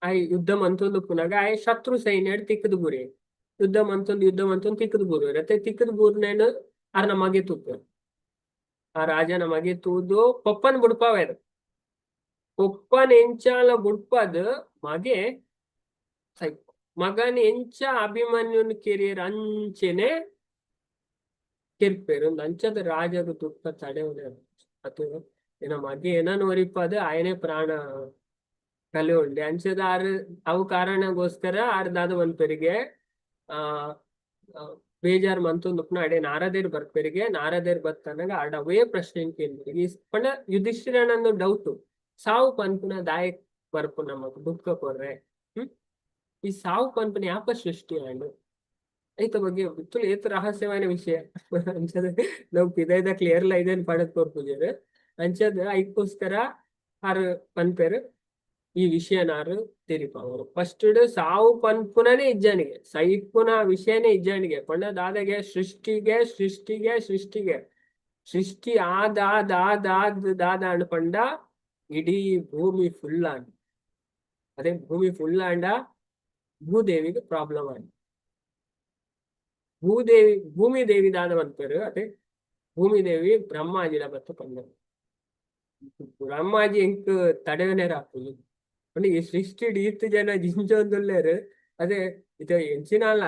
ಆಯ್ ಯುದ್ಧ ಮಂತೊಂದುಪ್ಪುನಗ ಆಯ್ ಶತ್ರು ಸೈನ್ಯಡ್ ತಿಕ್ಕುದು ಬೂರಿ. ಯುದ್ಧ ಮಂತೊಂದು ಯುದ್ಧ ಮಂತೊಂದು ತಿಕ್ಕುದು ಬೂರುವೆರ್. ಅತ್ತೆ ತಿಕ್ಕುದು ಬೂರ್ನೇನು ಆರ್ನ ಮಗೆ ತೂಪೆರ್. ಆ ರಾಜನ ಮಗೆ ತೂದು ಪೊಪ್ಪನ್ ಬುಡ್ಪಾವೆರ್. ಪೊಪ್ಪನ ಎಂಚಾಲ ಬುಡ್ಪದ್ ಮಗೆ ಸೈ ಮಗನ ಎಂಚ ಅಭಿಮನ್ಯುನ್ ಕೆರಿಯರ್ ಅಂಚೆನೆ ಕೆರ್ಪೇರು. ಅಂಚದ ರಾಜಗ ದುಃಖ ತಡೆಯುವುದೇ ಅದು ಏನ ಮಗೆ ಏನನ್ ಒರಿಪದ ಆಯನೇ ಪ್ರಾಣ ಕಲೆ ಉಂಡೆ. ಅಂಚದ ಆರು ಅವು ಕಾರಣಗೋಸ್ಕರ ಆರ್ ದಾದ ಮನ್ಪೆರಿಗೆ ಆ ಆ, ಬೇಜಾರ್ ಮಂತೊಂದುಪ್ನ ಅಡೆ ನಾರದೇರ್ ಬರ್ಪೆರಿಗೆ. ನಾರದೇರ್ ಬತ್ತನಗ ಆಡ ಅವೇ ಪ್ರಶ್ನೆ ಕೇಂದ್ರಿಗೆ ಪಂಡ ಯುಧಿಷ್ಠಿರನಂದು ಡೌಟ್, ಸಾವು ಪನ್ಪುನ ದಾಯಕ್ ಬರ್ಪು, ನಮಕ್ ದುಃಖ ಕೊರ್ರೆ. ಈ ಸಾವು ಪನ್ಪುನ ಯಾಪ ಸೃಷ್ಟಿ ಆಂಡ್? ಐತ ಬಗ್ಗೆ ಬಿತ್ತುಲು ಏತ್ ರಹಸ್ಯವಾದ ವಿಷಯ. ಅಂಚದ ನಾವು ಪಿದೈದ ಕ್ಲಿಯರ್ಲ ಇದೇನ್ ಪಡದ್ ಕೊರ್ಪುಜೆರ್. ಅಂಚದ ಐಕ್ಕೋಸ್ಕರ ಆರ್ ಪನ್ಪೆರ್, ಈ ವಿಷಯನಾರು ತೆರಿಪಾವರು. ಫಸ್ಟ್ ಸಾವು ಪನ್ಪುನನೇ ಇಜ್ಜಾನಿಗೆ, ಸೈಪುನ ವಿಷಯನೇ ಇಜ್ಜಾನಿಗೆ. ಪಂಡ ದಾದಾಗೆ ಸೃಷ್ಟಿಗೆ ಸೃಷ್ಟಿಗೆ ಸೃಷ್ಟಿಗೆ ಸೃಷ್ಟಿ ಆದ ಆದ ಆದ ಆದ ದಾದ ಅಂಡ್ ಪಂಡ ಇಡೀ ಭೂಮಿ ಫುಲ್ ಆಂಡ್. ಅದೇ ಭೂಮಿ ಫುಲ್ ಆಂಡ ಭೂದೇವಿಗೆ ಪ್ರಾಬ್ಲಮ್ ಆಂಡ್. ಭೂದೇವಿ ಭೂಮಿ ದೇವಿ ದಾದ ಪನ್ಪೆರ್. ಅದೇ ಭೂಮಿ ದೇವಿ ಬ್ರಹ್ಮಾಜಿಡ ಬತ್ತ ಪಂಡರು, ಬ್ರಹ್ಮಾಜಿ ಎಂಕ್ ತಡೆವನೇರ ಆಪುಜಿ ಪಂಡ ಈ ಸೃಷ್ಟಿಡ್ ಈತ್ ಜನ ಜಿಂಜೊಂದುಲ್ಲೆರ್. ಅದೇ ಇತ್ತೆ ಎಂಚಿನಲ್ಲ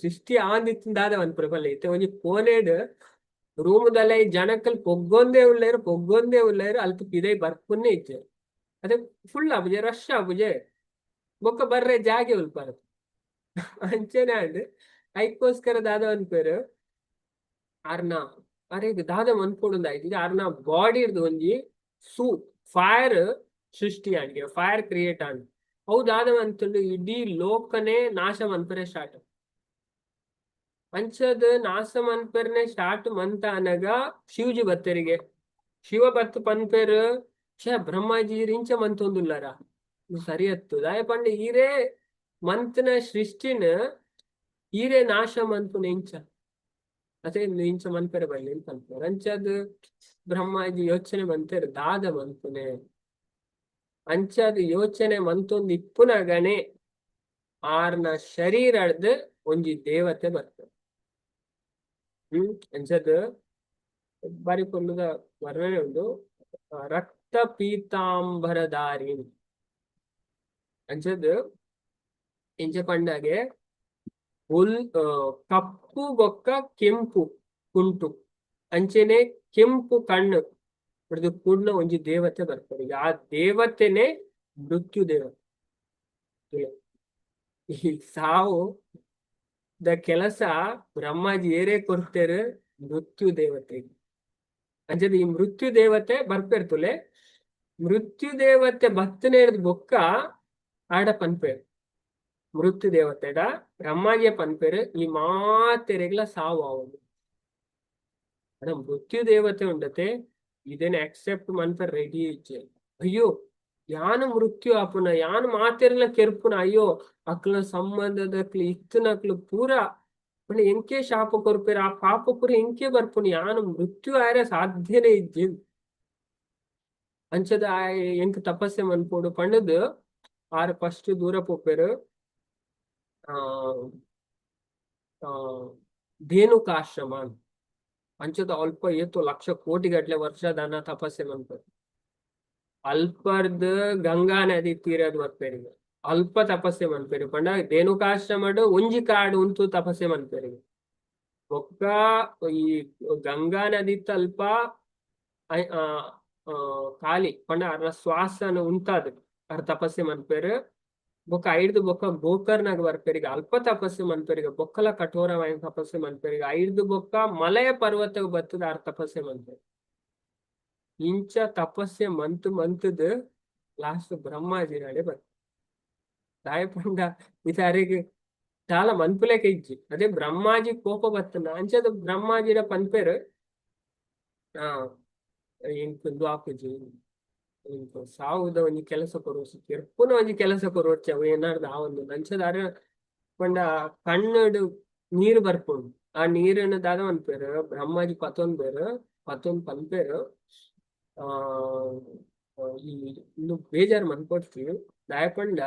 ಸೃಷ್ಟಿ ಆಂದಿತ್ತಿನ ದಾದ ಪನ್ಪುರ ಪಲ್ಲೆ. ಇತ್ತೆ ಒಂಜಿ ಕೋನೆಡ್ ರೂಮುದಲ್ಲ ಈ ಜನಕ್ಕಲ್ ಪೊಗ್ಗೊಂದೇ ಉಲ್ಲೇರು, ಪೊಗ್ಗೊಂದೇ ಉಲ್ಲೇರು, ಅಲ್ಪ ಪಿದೈ ಬರ್ಪುನ್ನೇ ಇಜ್ಜೆರ್. ಅದೇ ಫುಲ್ ಆಪುಜೆ, ರಶ್ ಆಪುಜೆ, ಬೊಕ್ಕ ಬರ್ರೆ ಜಾಗೆ ಉಲ್ಪರ. ಅಂಚನೆ ಆಂಡ್. ಐಕ್ಕೋಸ್ಕರ ದಾದ ಪನ್ಪೆರ್, ಆರ್ನ ಅರೆಗ್ ದಾದ ಮನ್ಪೊಡುಂದು ಆಯ್ತು. ಆರ್ನ ಬಾಡಿ ಒಂಜಿ ಸೂ ಫೈರ್ ಸೃಷ್ಟಿ ಆಂಡ್, ಫೈರ್ ಕ್ರಿಯೇಟ್ ಆಂಡ್. ಅವು ದಾದ ಮಂತುಂಡು ಇಡೀ ಲೋಕನೇ ನಾಶ ಮನ್ಪೆರೆ ಸ್ಟಾರ್ಟ್. ಅಂಚದ ನಾಶ ಮನ್ಪೆರ್ನೆ ಸ್ಟಾರ್ಟ್ ಮಂತ ಅನಗ ಶಿವಜಿ ಬತ್ತೆರಿಗೆ. ಶಿವ ಬತ್ತು ಪನ್ಪೆರ್, ಛೇ ಬ್ರಹ್ಮಾಜಿ ಇಂಚ ಮಂತೊಂದುಲ್ಲಾರ, ಇದು ಸರಿ ಅತ್ತು. ದಾಯ ಪಂಡ ಈರೇ ಮಂತ್ನ ಸೃಷ್ಟಿನ ಈರೇ ನಾಶ ಮನ್ಪುನ ಇಂಚ, ಅದೇ ಇಂಚ ಮನ್ಪೆರೆ ಬಲ್ಲಿ ಅಂತ ಪನ್ಪೆರ್. ಅಂಚದ್ ಬ್ರಹ್ಮಾಜಿ ಯೋಚನೆ ಮಂತೆರ್ ದಾದ ಮನ್ಪುನೆ. ಅಂಚಾದ್ ಯೋಚನೆ ಮಂತೊಂದು ಇಪ್ಪುನಗನೆ ಆರ್ನ ಶರೀರಡ್ದ್ ಒಂಜಿ ದೇವತೆ ಬರ್ತದೆ. ಅಂಚದ್ ಬಾರಿ ಪೊರ್ಲುದ ವರ್ಣನೆ ಉಂಡು. ರಕ್ತ ಪೀತಾಂಬರಧಾರಿ. ಅಂಚದ್ ಇಂಚ ಪಂಡಾಗೆ ಉಲ್ ಕಪ್ಪು ಬೊಕ್ಕ ಕೆಂಪು ಕುಂಟು, ಅಂಚೆನೆ ಕೆಂಪು ಕಣ್ಣು ಹಿಡಿದು ಕೂಡ್ನ ಒಂಜಿ ದೇವತೆ ಬರ್ತಾರೆ. ಆ ದೇವತೆನೆ ಮೃತ್ಯು ದೇವತೆ. ಈ ಸಾವು the ಕೆಲಸ ಬ್ರಹ್ಮಾಜಿ ಏರೇ ಕೊಡ್ತೇರು? ಮೃತ್ಯು ದೇವತೆ. ಅಂಚದ ಈ ಮೃತ್ಯು ದೇವತೆ ಬರ್ಪೇರ್ತುಲೆ. ಮೃತ್ಯು ದೇವತೆ ಬತ್ತನೆ ಬೊಕ್ಕ ಆಡ ಪನ್ಪೇರು, ಮೃತ್ಯು ದೇವತೆಡ ಬ್ರಹ್ಮಾಜಿಯ ಪನ್ಪೇರು, ಈ ಮಾತೆರೆಗ್ಲ ಸಾವು ಆವೊಂದು. ಅಡ ಮೃತ್ಯು ದೇವತೆ ಉಂಡತೆ, ಇದನ್ನ ಅಕ್ಸೆಪ್ಟ್ ಮನ್ಪೆರ್ ರೆಡಿ ಇಜ್ಜೆ. ಅಯ್ಯೋ ಯಾನು ಮೃತ್ಯು ಆಪುನ, ಯಾನು ಮಾತೆರ್ಲ ಕೆರ್ಪುನ, ಅಯ್ಯೋ ಅಕ್ಲ ಸಂಬಂಧದಕ್ಲು ಇತ್ತನಕ್ಲು ಪೂರ ಪಂಡ ಎಂಕೆ ಶಾಪ ಕೊರ್ಪೆರ್, ಆ ಪಾಪ ಪೂರ ಎಂಕೆ ಬರ್ಪುನ, ಯಾನು ಮೃತ್ಯು ಆಯರೆ ಸಾಧ್ಯನೇ ಇಜ್ಜಿ. ಅಂಚದ ಎಂಕ್ ತಪಸ್ಸೆ ಮನ್ಪೊಡು ಪಂಡದ್ ಆರ್ ಫಸ್ಟ್ ದೂರ ಪೋಪೆರ್. ಆ ಆ ಧೇನುಕಾಶ್ರಮ. ಅಂಚದ ಅಲ್ಪ ಏತೋ ಲಕ್ಷ ಕೋಟಿ ಗಟ್ಲೆ ವರ್ಷ ದಾನ ತಪಸ್ಸೆ ಮನ್ಪೆರ್. ಅಲ್ಪರ್ದ್ ಗಂಗಾ ನದಿ ತೀರದ್ ಬರ್ಪೆರ್, ಅಲ್ಪ ತಪಸ್ಸೆ ಮನ್ಪೆರ್. ಪಂಡ ಧೇನುಕಾಶ್ರಮಡ್ ಒಂಜಿ ಕಾಡು ಉಂತು ತಪಸ್ಸೆ ಮನ್ಪೆರ್. ಬೊಕ್ಕ ಈ ಗಂಗಾ ನದಿತ್ತ ಅಲ್ಪ ಖಾಲಿ ಪಂಡ ಅರ್ನ ಶ್ವಾಸನ ಉಂತಾದ್ ಅರ್ ತಪಸ್ಸೆ ಮನ್ಪೆರ್. ಬೊಕ್ಕ ಐಡ್ದು ಬೊಕ್ಕ ಗೋಕರ್ಣಗ್ ಬರ್ಪೆರ್, ಅಲ್ಪ ತಪಸ್ಸೆ ಮನ್ಪೆರ್. ಬೊಕ್ಕಲ ಕಠೋರವಾಯಿನ ತಪಸ್ಸೆ ಮನ್ಪೆರ್. ಐಡ್ದು ಬೊಕ್ಕ ಮಲಯ ಪರ್ವತಗ್ ಬತ್ತದ ಆರ್ ತಪಸ್ಸೆ ಮನ್ಪೆರ್. ಇಂಚ ತಪಸ್ಸೆ ಮಂತ್ ಮಂತದ್ ಲಾಸ್ಟ್ ಬ್ರಹ್ಮಾಜಿನಾಡೆ ಬರ್ ದಾಯ ಪಂಡ ಇತಾರೆಗ್ ದಾಲ ಮನ್ಪುಲೆಕ ಇಜ್ಜಿ. ಅದೇ ಬ್ರಹ್ಮಾಜಿ ಕೋಪ ಬತ್ತನ. ಅಂಚದ ಬ್ರಹ್ಮಾಜಿಡ ಪನ್ಪೆರ್, ಎಂಕ್ ಉಂದು ಆಪುಜಿ, ಎಂಕ್ ಸಾವುದ ಒಂಜಿ ಕೆಲಸ ಕೊರೊಸು, ಕೆರ್ಪುನ ಒಂಜಿ ಕೆಲಸ ಕೊರೊಡ್ಚಿ, ಅವು ಏನಾರ್ದ ಆವೊಂದು. ಅಂಚದ ಪಂಡ ಕಣ್ಣುಡು ನೀರು ಬರ್ಪುಂಡು. ಆ ನೀರನ್ನು ದಾದ ಮನ್ಪೆರ್, ಬ್ರಹ್ಮಾಜಿ ಪತೊಂಬೆರ್, ಪತೊಂದು ಪನ್ಪೆರ್, ಆ ಈ ಇಂದು ಬೇಜಾರ್ ಮನ್ಪೊಡ್ಚಿ. ದಾಯ ಪಂಡ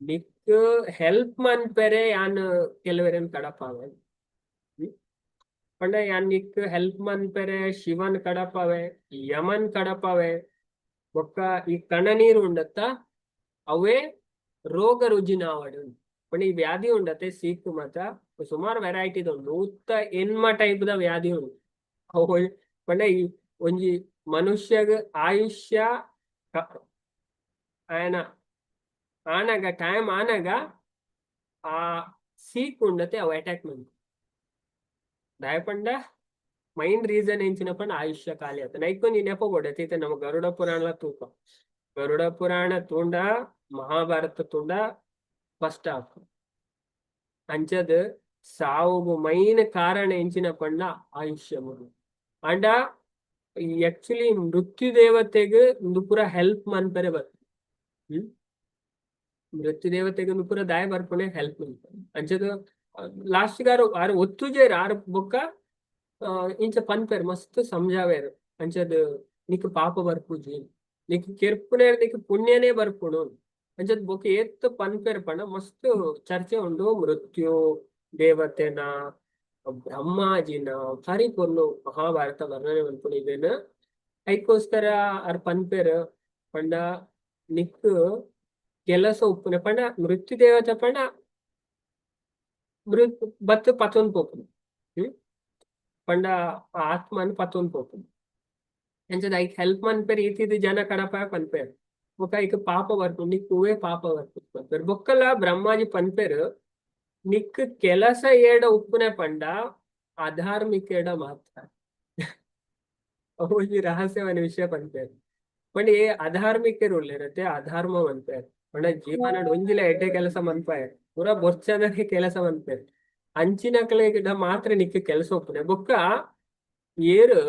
ನಿಕ್ ಹೆಲ್ಪ್ ಮನ್ಪೆರೆ ಯಾನ್ ಕೆಲವೆರೆನ್ ಕಡಪಾವೆ. ಪಂಡ ಯಾನ್ ನಿಕ್ ಹೆಲ್ಪ್ ಮನ್ಪೆರೆ ಶಿವನ್ ಕಡಪಾವೆ, ಯಮನ್ ಕಡಪಾವೆ. ಬೊಕ್ಕ ಈ ಕಣನೀರು ಉಂಡತ್ತ, ಅವೇ ರೋಗ ರುಜಿನ ಆವಡ್ ಪಂಡ ಈ ವ್ಯಾಧಿ ಉಂಡತ್ತೆ. ಸೀಕು ಮಾತ ಸುಮಾರು ವೆರೈಟಿ ಉಂಡು, 108 ಟೈಪ್ ದ ವ್ಯಾಧಿ ಉಂಡು. ಅವು ಪಂಡ ಈ ಒಂಜಿ ಮನುಷ್ಯಗ್ ಆಯುಷ್ಯ ಆಯನ ಆನಗ, ಟೈಮ್ ಆನಗ ಆ ಸೀಕ್ ಉಂಡತೆ, ಅವು ಅಟ್ಯಾಕ್ ಮನ್ಪುಂಡು. ದಾಯೆ ಪಂಡ ಮೈನ್ ರೀಸನ್ ಎಂಚಿನ ಪಂಡ ಆಯುಷ್ಯ ಖಾಲಿ ಆತ. ನೈಕೊಂಜಿ ನೆಪ ಬೋಡೈತಿ. ಇತ್ತೆ ನಮ್ಮ ಗರುಡ ಪುರಾಣ ತೂಕ. ಗರುಡ ಪುರಾಣ ತೂಂಡ, ಮಹಾಭಾರತ ತೂಂಡ ಫಸ್ಟ್ ಹಾಫ್ ಅಂಚದ್ ಸಾವುಗು ಮೈನ್ ಕಾರಣ ಎಂಚಿನ ಪಂಡ ಆಯುಷ್ಯ ಮುರು. ಅಂಡ ಆಕ್ಚುಲಿ ಮೃತ್ಯು ದೇವತೆಗ್ ಉಂದು ಪೂರ ಹೆಲ್ಪ್ ಮನ್ಪೆರೆ ಬರ್ತದೆ. ಮೃತ್ಯು ದೇವತೆಗ್ ಉಂದು ಪೂರ ದಾಯ ಬರ್ಪುನೆ, ಹೆಲ್ಪ್ ಮನ್ಪೆರೆ. ಅಂಚದ ಲಾಸ್ಟ್ ಆರು ಆರು ಒತ್ತುಜೇರ್. ಆರು ಬೊಕ್ಕ ಇಂಚ ಪನ್ಪೆರ್, ಮಸ್ತ್ ಸಂಜಾವೇರ್. ಅಂಚದ್ ನಿಕ್ ಪಾಪ ಬರ್ಪುಜಿ, ನಿಕ್ ಕೆರ್ಪುನೆ ನಿಕ್ ಪುಣ್ಯನೇ ಬರ್ಪುಂಡು. ಅಂಚದ್ ಬೊಕ್ಕ ಏತ್ ಪನ್ಪೆರ್ ಪಂಡ ಮಸ್ತ್ ಚರ್ಚೆ ಉಂಡು. ಮೃತ್ಯು ದೇವತೆನ, ಬ್ರಹ್ಮಾಜಿನ ಭಾರಿ ಪೊರ್ಲು ಮಹಾಭಾರತ ವರ್ಣನೆ ಮನ್ಪುಂಡು ಇದನ್ನ. ಐಕೋಸ್ಕರ ಆರ್ ಪನ್ಪೆರ್ ಪಂಡ ನಿಕ್ ಕೆಲಸ ಉಪ್ಪುನೆ ಪಂಡ ಮೃತ್ಯು ದೇವತೆ ಪಂಡ ಬತ್ತ್ ಪತ್ತೊಂದು ಪೋಪುಂಡು. ಪಂಡ ಆತ್ಮನ್ ಪತ್ತೊಂದು ಪೋಪುಂಡು. ಅಂಚದ ಐಕ್ ಹೆಲ್ಪ್ ಮನ್ಪೆರ್ ಈತಿದ್ ಜನ ಕಡಪ ಪನ್ಪೆರ್. ಬೊಕ್ಕ ಐಕ್ ಪಾಪ ಬರ್ಪುಂಡು, ನಿಕ್ ಹೂವೇ ಪಾಪ ಬರ್ಪುಂಡು ಪನ್ಪೆರ್. ಬೊಕ್ಕಲ ಬ್ರಹ್ಮಾಜಿ ಪನ್ಪೆರ್, ನಿಕ್ ಕೆಲಸ ಏಡ ಉಪ್ಪುನೆ ಪಂಡ ಅಧಾರ್ಮಿಕ ಎಡ ಮಾತ್ರ. ಒಂಜಿ ರಹಸ್ಯವಾದ ವಿಷಯ ಪನ್ಪೆರ್. ಪಂಡ ಏ ಅಧಾರ್ಮಿಕರು ಉಲ್ಲೆರತ್ತೆ, ಅಧರ್ಮ ಮನ್ಪೆರ್ ಪಂಡ ಜೀವನಡ್ ಒಂಜಿಲ ಎಡ್ಡೆ ಕೆಲಸ ಮನ್ಪಾಯೆರ್, ಪೂರ ಬೊರ್ಚದನೆ ಕೆಲಸ ಮನ್ಪೆರ್. ಅಂಚಿನಕ್ಲೆಗ್ ಮಾತ್ರ ನಿಕ್ ಕೆಲಸ ಉಪ್ಪುನೆ. ಬೊಕ್ಕ ಏರು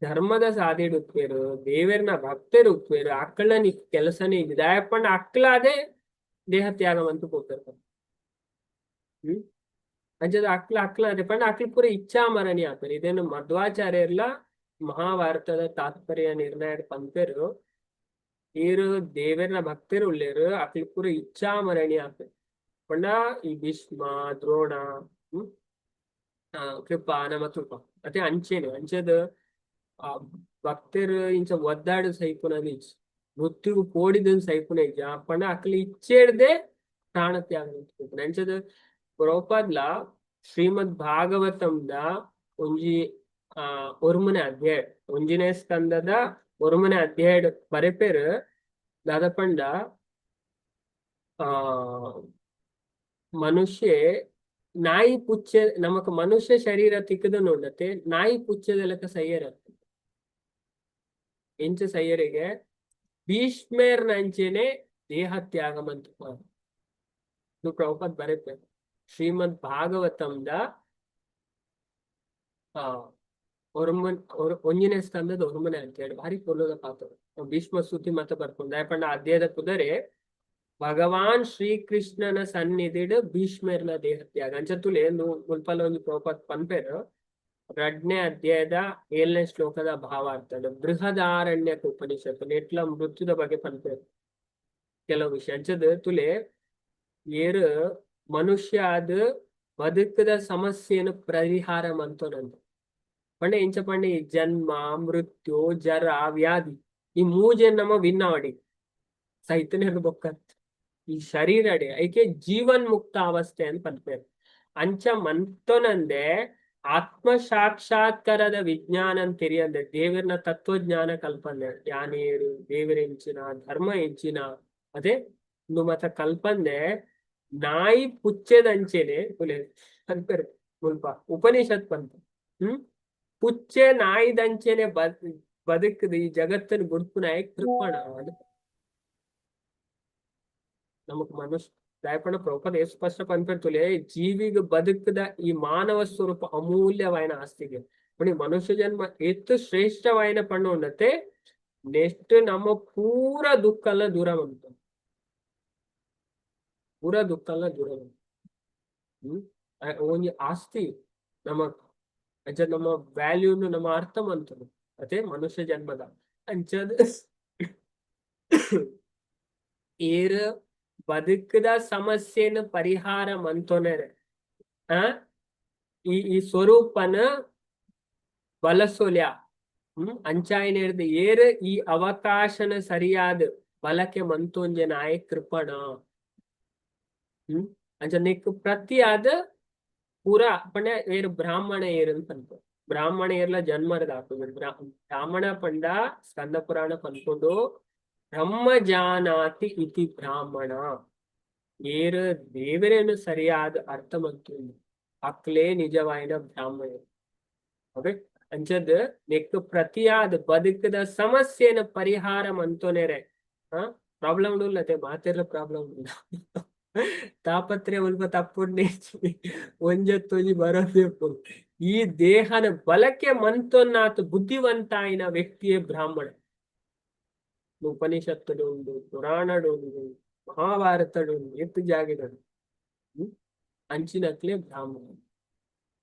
ಧರ್ಮದ ಸಾದಿಡ್ ಉಪ್ಪುವೆರ್, ದೇವೆರ್ನ ಭಕ್ತರು ಉಪ್ಪುವೆರ್, ಅಕ್ಕಳ ನಿಕ್ ಕೆಲಸನೇ ಇಜ್ಜಿ. ದಾಯೆ ಪಂಡ ಅಕ್ಲಾದೆ ದೇಹ ತ್ಯಾಗ ಮಂತು ಪೋಪೆರ್. ಅಂಚದ ಅಕ್ಲ ಅಕ್ಲ ಅದೇ ಪಂಡ ಅಕ್ಲ ಪೂರ ಇಚ್ಛಾ ಮರಣಿ ಆಪೆರ್. ಇದೇನು ಮಧ್ವಾಚಾರ್ಯರ್ಲ ಮಹಾಭಾರತದ ತಾತ್ಪರ್ಯ ನಿರ್ಣಯ ಪನ್ಪೆರ್. ಈರು ದೇವೆರ್ನ ಭಕ್ತರು ಉಲ್ಲೇರು, ಅಕ್ಲ ಪೂರ ಇಚ್ಛಾ ಮರಣಿ ಆಪೆರ್. ಪಂಡ ಈ ಭೀಷ್ಮ, ದ್ರೋಣ, ಕೃಪಾ ನಮ ಕೃಪಾ ಅತೆ ಅಂಚೆನೆ. ಅಂಚದ ಆ ಭಕ್ತರು ಇಂಚ ಒದ್ದಾಡು ಸೈಪುನದು ಇಜ್ಜಿ, ಮೃತ್ಯುಗು ಪೋಡಿದನ್ ಸೈಪುನ ಇಜ್ಜಿ. ಪಂಡ ಅಕ್ಲ ಇಚ್ಛೆಡ್ದೆ ಪ್ರಾಣ ತ್ಯಾಗ. ಅಂಚದ ಪ್ರಭುಪಾದ್ಲ ಶ್ರೀಮದ್ ಭಾಗವತಂದ ಒಂಜಿ ಒರ್ಮನೆ ಅಧ್ಯಾಯ, ಒಂಜಿನೇ ಸ್ಕಂದದ ಒರ್ಮನೆ ಅಧ್ಯಾಯ ಬರೆಪೇರು. ದಾದ ಪಂಡ ಮನುಷ್ಯ ನಾಯಿ ಪುಚ್ಚೆ, ನಮಕ್ ಮನುಷ್ಯ ಶರೀರ ತಿಕ್ಕದ ನೋಡತ್ತೆ, ನಾಯಿ ಪುಚ್ಚೆದ ಲೆಕ್ಕ ಸೈಯರ. ಎಂಚ ಸೈಯರಿಗೆ? ಭೀಷ್ಮೇರ್ನಂಚೆನೆ ದೇಹ ತ್ಯಾಗ ಮಂತು ಪ್ರಭುಪಾದ್ ಬರೆಪೇರು. ಶ್ರೀಮದ್ ಭಾಗವತಂದ ಆ ಒರ್ಮನ್ ಒಂಜಿನೇ ಸ್ಕಂದದ ಒರ್ಮನೆ ಅಂತ ಹೇಳಿ ಭಾರಿ ಪೊರ್ಲುದ ಪಾತ್ರ. ಭೀಷ್ಮ ಸ್ತುತಿ ಮತ ಬರ್ಪುಂಡು. ದಾಯೆ ಪಂಡ ಅಧ್ಯಾಯದ ಪುದರೆ ಭಗವಾನ್ ಶ್ರೀಕೃಷ್ಣನ ಸನ್ನಿಧಿಡ್ ಭೀಷ್ಮೆರ್ನ ದೇಹ ತ್ಯಾಗ. ಅಂಚ ತುಲೆ ಮುಲ್ಪಲ ಒಂಜಿ ಪ್ರಭುಪಾದ್ ಪನ್ಪೆರ್. ರಡ್ನೇ ಅಧ್ಯಾಯದ ಏಳನೇ ಶ್ಲೋಕದ ಭಾವಾರ್ಥ ಬೃಹದಾರಣ್ಯಕ ಉಪನಿಷತ್ತು ನೆಟ್ಲ ಮೃತ್ಯುದ ಬಗ್ಗೆ ಪನ್ಪೆರ್ ಕೆಲವು ವಿಷಯ. ಅಂಚದ ತುಲೆ, ಏರು ಮನುಷ್ಯ ಆದ್ ಬದುಕದ ಸಮಸ್ಯೆಯನ್ನು ಪರಿಹಾರ ಮಂತೊನಂತ ಪಂಡ ಎಂಚ ಪಂಡ ಈ ಜನ್ಮ, ಮೃತ್ಯು, ಜರ, ವ್ಯಾಧಿ ಈ ಮೂಜೆನ್ ನಮ ವಿನ್ನಾವಡಿ ಸೈತನೆ ಬೊಕ್ಕ ಈ ಶರೀರಡೆ ಐಕೆ ಜೀವನ್ ಮುಕ್ತ ಅವಸ್ಥೆ ಅಂತ ಪನ್ಪೆರ್. ಅಂಚ ಮಂತೊನಂದೆ ಆತ್ಮ ಸಾಕ್ಷಾತ್ಕಾರದ ವಿಜ್ಞಾನ ತೆರಿಯಂದೆ, ದೇವರನ ತತ್ವಜ್ಞಾನ ಕಲ್ಪನೆ, ಯಾನೇರು, ದೇವರ ಎಂಚಿನ, ಧರ್ಮ ಎಂಚಿನ, ಅದೇ ಒಂದು ಮತ ಕಲ್ಪಂದೆ ನಾಯಿ ಪುಚ್ಚೆದಂಚೆನೆ ಪನ್ಪೆರ್ ಮುಲ್ಪ ಉಪನಿಷತ್ ಪನ್ಪ. ಪುಚ್ಚೆ ನಾಯಿದಂಚೆನೆ ಬದುಕದ ಈ ಜಗತ್ತನ್ನು ಬುಡ್ಪುನಾಯ ಕೃಪಣ. ಅದು ನಮಕ್ ಮನುಷ್ಯ ದಾಯಪಂಡ ಪ್ರಭುಪಾದ ಏತ್ ಸ್ಪಷ್ಟ ಪನ್ಪೆರ್ ತುಲೆ, ಜೀವಿಗ್ ಬದುಕದ ಈ ಮಾನವ ಸ್ವರೂಪ ಅಮೂಲ್ಯವಾಯಿನ ಆಸ್ತಿಗೆ. ಪಂಡ ಮನುಷ್ಯ ಜನ್ಮ ಏತ್ ಶ್ರೇಷ್ಠವಾಯಿನ ಪಂಡ ಉಂಡತೆ, ನೆಕ್ಸ್ಟ್ ನಮ್ಮ ಪೂರ ದುಃಖಲ್ಲ ದೂರ ಬಂತು, ಪೂರ ದುಃಖಲ್ಲ ದೂರ ಬಂತು. ಒಂಜಿ ಆಸ್ತಿ ನಮ್ಮ. ಅಂಚ ನಮ್ಮ ವ್ಯಾಲ್ಯೂನು ನಮ್ಮ ಅರ್ಥ ಮಂತುಂಡು ಅದೇ ಮನುಷ್ಯ ಜನ್ಮದ. ಅಂಚದ ಏರ್ ಬದುಕದ ಸಮಸ್ಯೆನ ಪರಿಹಾರ ಮಂತೊನೆರೆ ಆ ಈ ಈ ಸ್ವರೂಪನ ಬಳಸೋಲ್ಯ. ಅಂಚಾಯಿನೆರ್ದ್ ಏರ್ ಈ ಅವಕಾಶನ ಸರಿಯಾದ ಬಳಕೆ ಮಂತೊಂಜೆನ ಆಯೆ ಕೃಪಣ. ಅಂಚ ನೆಕ್ ಪ್ರತಿಯಾದ ಪೂರ ಪಂಡ ಏರ್ ಬ್ರಾಹ್ಮಣ ಏರ್ ಪನ್ಪ. ಬ್ರಾಹ್ಮಣ ಏರ್ಲ ಜನ್ಮರದ ಆಪುಂಡು. ಬ್ರಾಹ್ಮಣ ಪಂಡ ಸ್ಕಂದ ಪುರಾಣ ಪನ್ಪುಂಡು, ಬ್ರಹ್ಮ ಜಾನಾತಿ ಇತಿ ಬ್ರಾಹ್ಮಣ. ಏರ್ ದೇವರೇನು ಸರಿಯಾದ ಅರ್ಥ ಮಂತುಂಡು ಅಕ್ಲೇ ನಿಜವಾಯಿನ ಬ್ರಾಹ್ಮಣ. ಓಕೆ, ಅಂಚದ್ ನೆಕ್ ಪ್ರತಿಯಾದ ಬದುಕದ ಸಮಸ್ಯೆನ ಪರಿಹಾರ ಮಂತೊನೆರೆ. ಪ್ರಾಬ್ಲಮ್ ಉಲ್ಲತೆ, ಮಾತೆರ್ಲ ಪ್ರಾಬ್ಲಮ್ ಉಲ್ಲ. ತಾಪತ್ರೆ ಒಲ್ಪ ತಪ್ಪುಂಡೆ, ಒಂಜತ್ತೊಂಜಿ ಬರೋದು. ಈ ದೇಹನ ಬಳಕೆ ಮಂತೊನ್ನಾತ ಬುದ್ಧಿವಂತಾಯಿನ ವ್ಯಕ್ತಿಯೇ ಬ್ರಾಹ್ಮಣ. ಉಪನಿಷತ್ತುಡು ಉಂಡು, ಪುರಾಣಡು ಉಂಡು, ಮಹಾಭಾರತಡು ಉಂಡು, ಎತ್ತು ಜಾಗೆಡು ಅಂಚಿನಕ್ಲೆ ಬ್ರಾಹ್ಮಣ.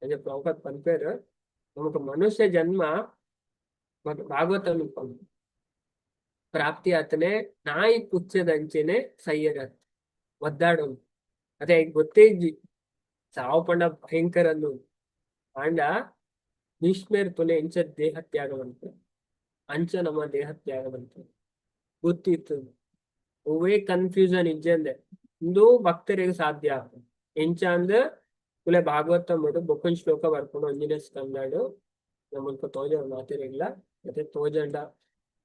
ಅದೇ ಪ್ರಭುಪಾದ ಪನ್ಪೇರು, ನಮಕ್ ಮನುಷ್ಯ ಜನ್ಮ ಭಾಗವತ ಪ್ರಾಪ್ತಿ ಆತನೆ ನಾಯಿ ಪುಚ್ಚದಂಚೆನೆ ಸಯ್ಯರ ಒದ್ದಾಡೋನು. ಅದೇ ಗೊತ್ತೇ ಇಜ್ಜಿ ಸಾವು ಪಂಡ ಭಯಂಕರ ಅಂದು. ಆಂಡ ಭೀಷ್ಮೇರ್ ತುಲೆ ಇಂಚ ದೇಹ ತ್ಯಾಗ ಬಂತು, ಅಂಚ ನಮ್ಮ ದೇಹ ತ್ಯಾಗ ಬಂತು ಗೊತ್ತಿತ್ತು. ಒವ್ವೇ ಕನ್ಫ್ಯೂಷನ್ ಇಜ್ಜಂದೆ ಇಂದು ಭಕ್ತರಿಗೆ ಸಾಧ್ಯ. ಎಂಚ ಅಂದ್ ಕುಲೆ ಭಾಗವತ ಮುಡು ಬೊಕ್ಕನ್ ಶ್ಲೋಕ ಬರ್ಕೊಂಡು ಒಂಜಿನ ಸ್ಕಂದಾಡು ನಮ್ಮಲ್ಪ ತೋಜ ಮಾತೆರೆಗ್ಲ, ಮತ್ತೆ ತೋಜಂಡ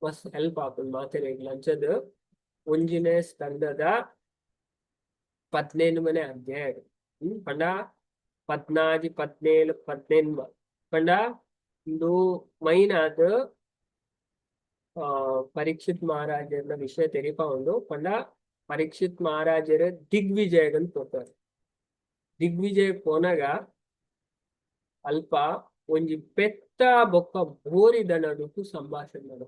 ಮಸ್ತ್ ಹೆಲ್ಪ್ ಆಪುಂಡು ಮಾತೆರೆಗ್ಲ. ಅಂಚದ್ ಒಂಜಿನೇ ಸ್ಕಂದದ 18ನೇ ಅಧ್ಯಾಯ ಪಂಡ 14, 17, 18 ಪಂಡ ಇಂದು ಮೈನ್ ಆದ್ ಪರೀಕ್ಷಿತ್ ಮಹಾರಾಜರ್ನ ವಿಷಯ ತೆರಿಪಾವುಂಡು. ಪಂಡ ಪರೀಕ್ಷಿತ್ ಮಹಾರಾಜರ ದಿಗ್ವಿಜಯಗನ್ ಪೋತಾರೆ. ದಿಗ್ವಿಜಯ ಪೋನಗ ಅಲ್ಪ ಒಂಜಿ ಪೆತ್ತ ಬೊಕ್ಕ ಬೋರಿದ ನಡುಟು ಸಂಭಾಷಣೆ ನಡ,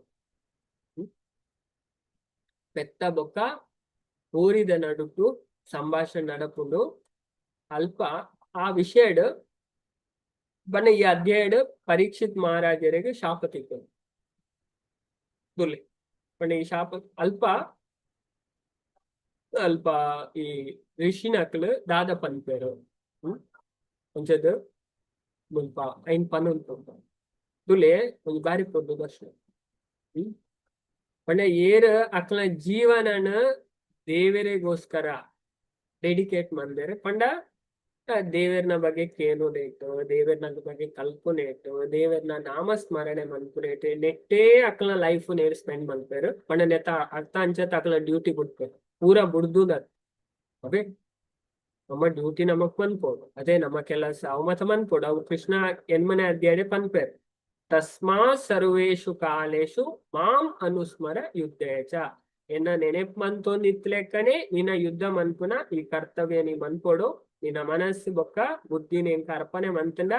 ಪೆತ್ತ ಬೊಕ್ಕ ಬೋರಿದ ನಡುಟು ಸಂಭಾಷಣೆ ನಡಪುಂಡು. ಅಲ್ಪ ಆ ವಿಷಯಡ್ ಬನ್ನ ಈ ಅಧ್ಯಾಯಡ್ ಪರೀಕ್ಷಿತ್ ಮಹಾರಾಜರಿಗೆ ಶಾಪ ತಿಕ್ಕುಂಡು ತುಲೆ. ಪಂಡ ಈ ಶಾಪ ಅಲ್ಪ ಅಲ್ಪ ಈ ಋಷಿನಕ್ಲು ದಾದ ಪನ್ಪೆರು ಒಂಚದ್ ಮುಲ್ಪ ಐನ್ ಪನೊಂದು ತುಲೆ ಒಂಜಿ ಬಾರಿ ಪೊರ್ಲು ದರ್ಶನ. ಪಂಡ ಏರ್ ಅಕ್ಲ ಜೀವನನ ದೇವರಿಗೋಸ್ಕರ ಡೆಡಿಕೇಟ್ ಮಂದೆರ್ ಪಂಡ ದೇವೆರ್ನ ಬಗ್ಗೆ ಕೇನುನೇಟು, ದೇವೆರ್ನ ಬಗ್ಗೆ ಕಲ್ಪುನೇಟು, ದೇವೆರ್ನ ನಾಮಸ್ಮರಣೆ ಮನ್ಪುನೇಟು, ನೆಟ್ಟೇ ಅಕ್ಲ ಲೈಫ್ ನೇರ್ ಸ್ಪೆಂಡ್ ಮನ್ಪೆರ್. ಪಂಡ ನೆತ್ತ ಅರ್ಥ ಅಂಚತ್ ಅಕ್ಲ ಡ್ಯೂಟಿ ಬುಡ್ಪೆರ್ ಪೂರ ಬುಡ್ದು. ಓಕೆ, ನಮ್ಮ ಡ್ಯೂಟಿ ನಮಕ್ ಮನ್ಪೋಡು, ಅದೇ ನಮ್ಮ ಕೆಲಸ ಅವು ಮತ ಮನ್ಪೋಡು. ಅವು ಕೃಷ್ಣ ಎನ್ಮನೆ ಅಧ್ಯಾಯ ಪನ್ಪೆರ್, ತಸ್ಮಾ ಸರ್ವೇಷು ಕಾಲೇಶು ಮಾಂ ಅನುಸ್ಮರ ಯುದ್ಧೇ ಚ. ಎನ್ನ ನೆನೆಪ್ ಮಂತೊಂದು ಇತ್ಲೆಕ್ಕನೆ ನಿನ್ನ ಯುದ್ಧ ಮನ್ಪುನ ಈ ಕರ್ತವ್ಯ ನೀ ಮನ್ಪೋಡು. ನಿನ್ನ ಮನಸ್ಸು ಬೊಕ್ಕ ಬುದ್ಧಿನ ಎಂಕ ಅರ್ಪಣೆ ಮಂತಂಡ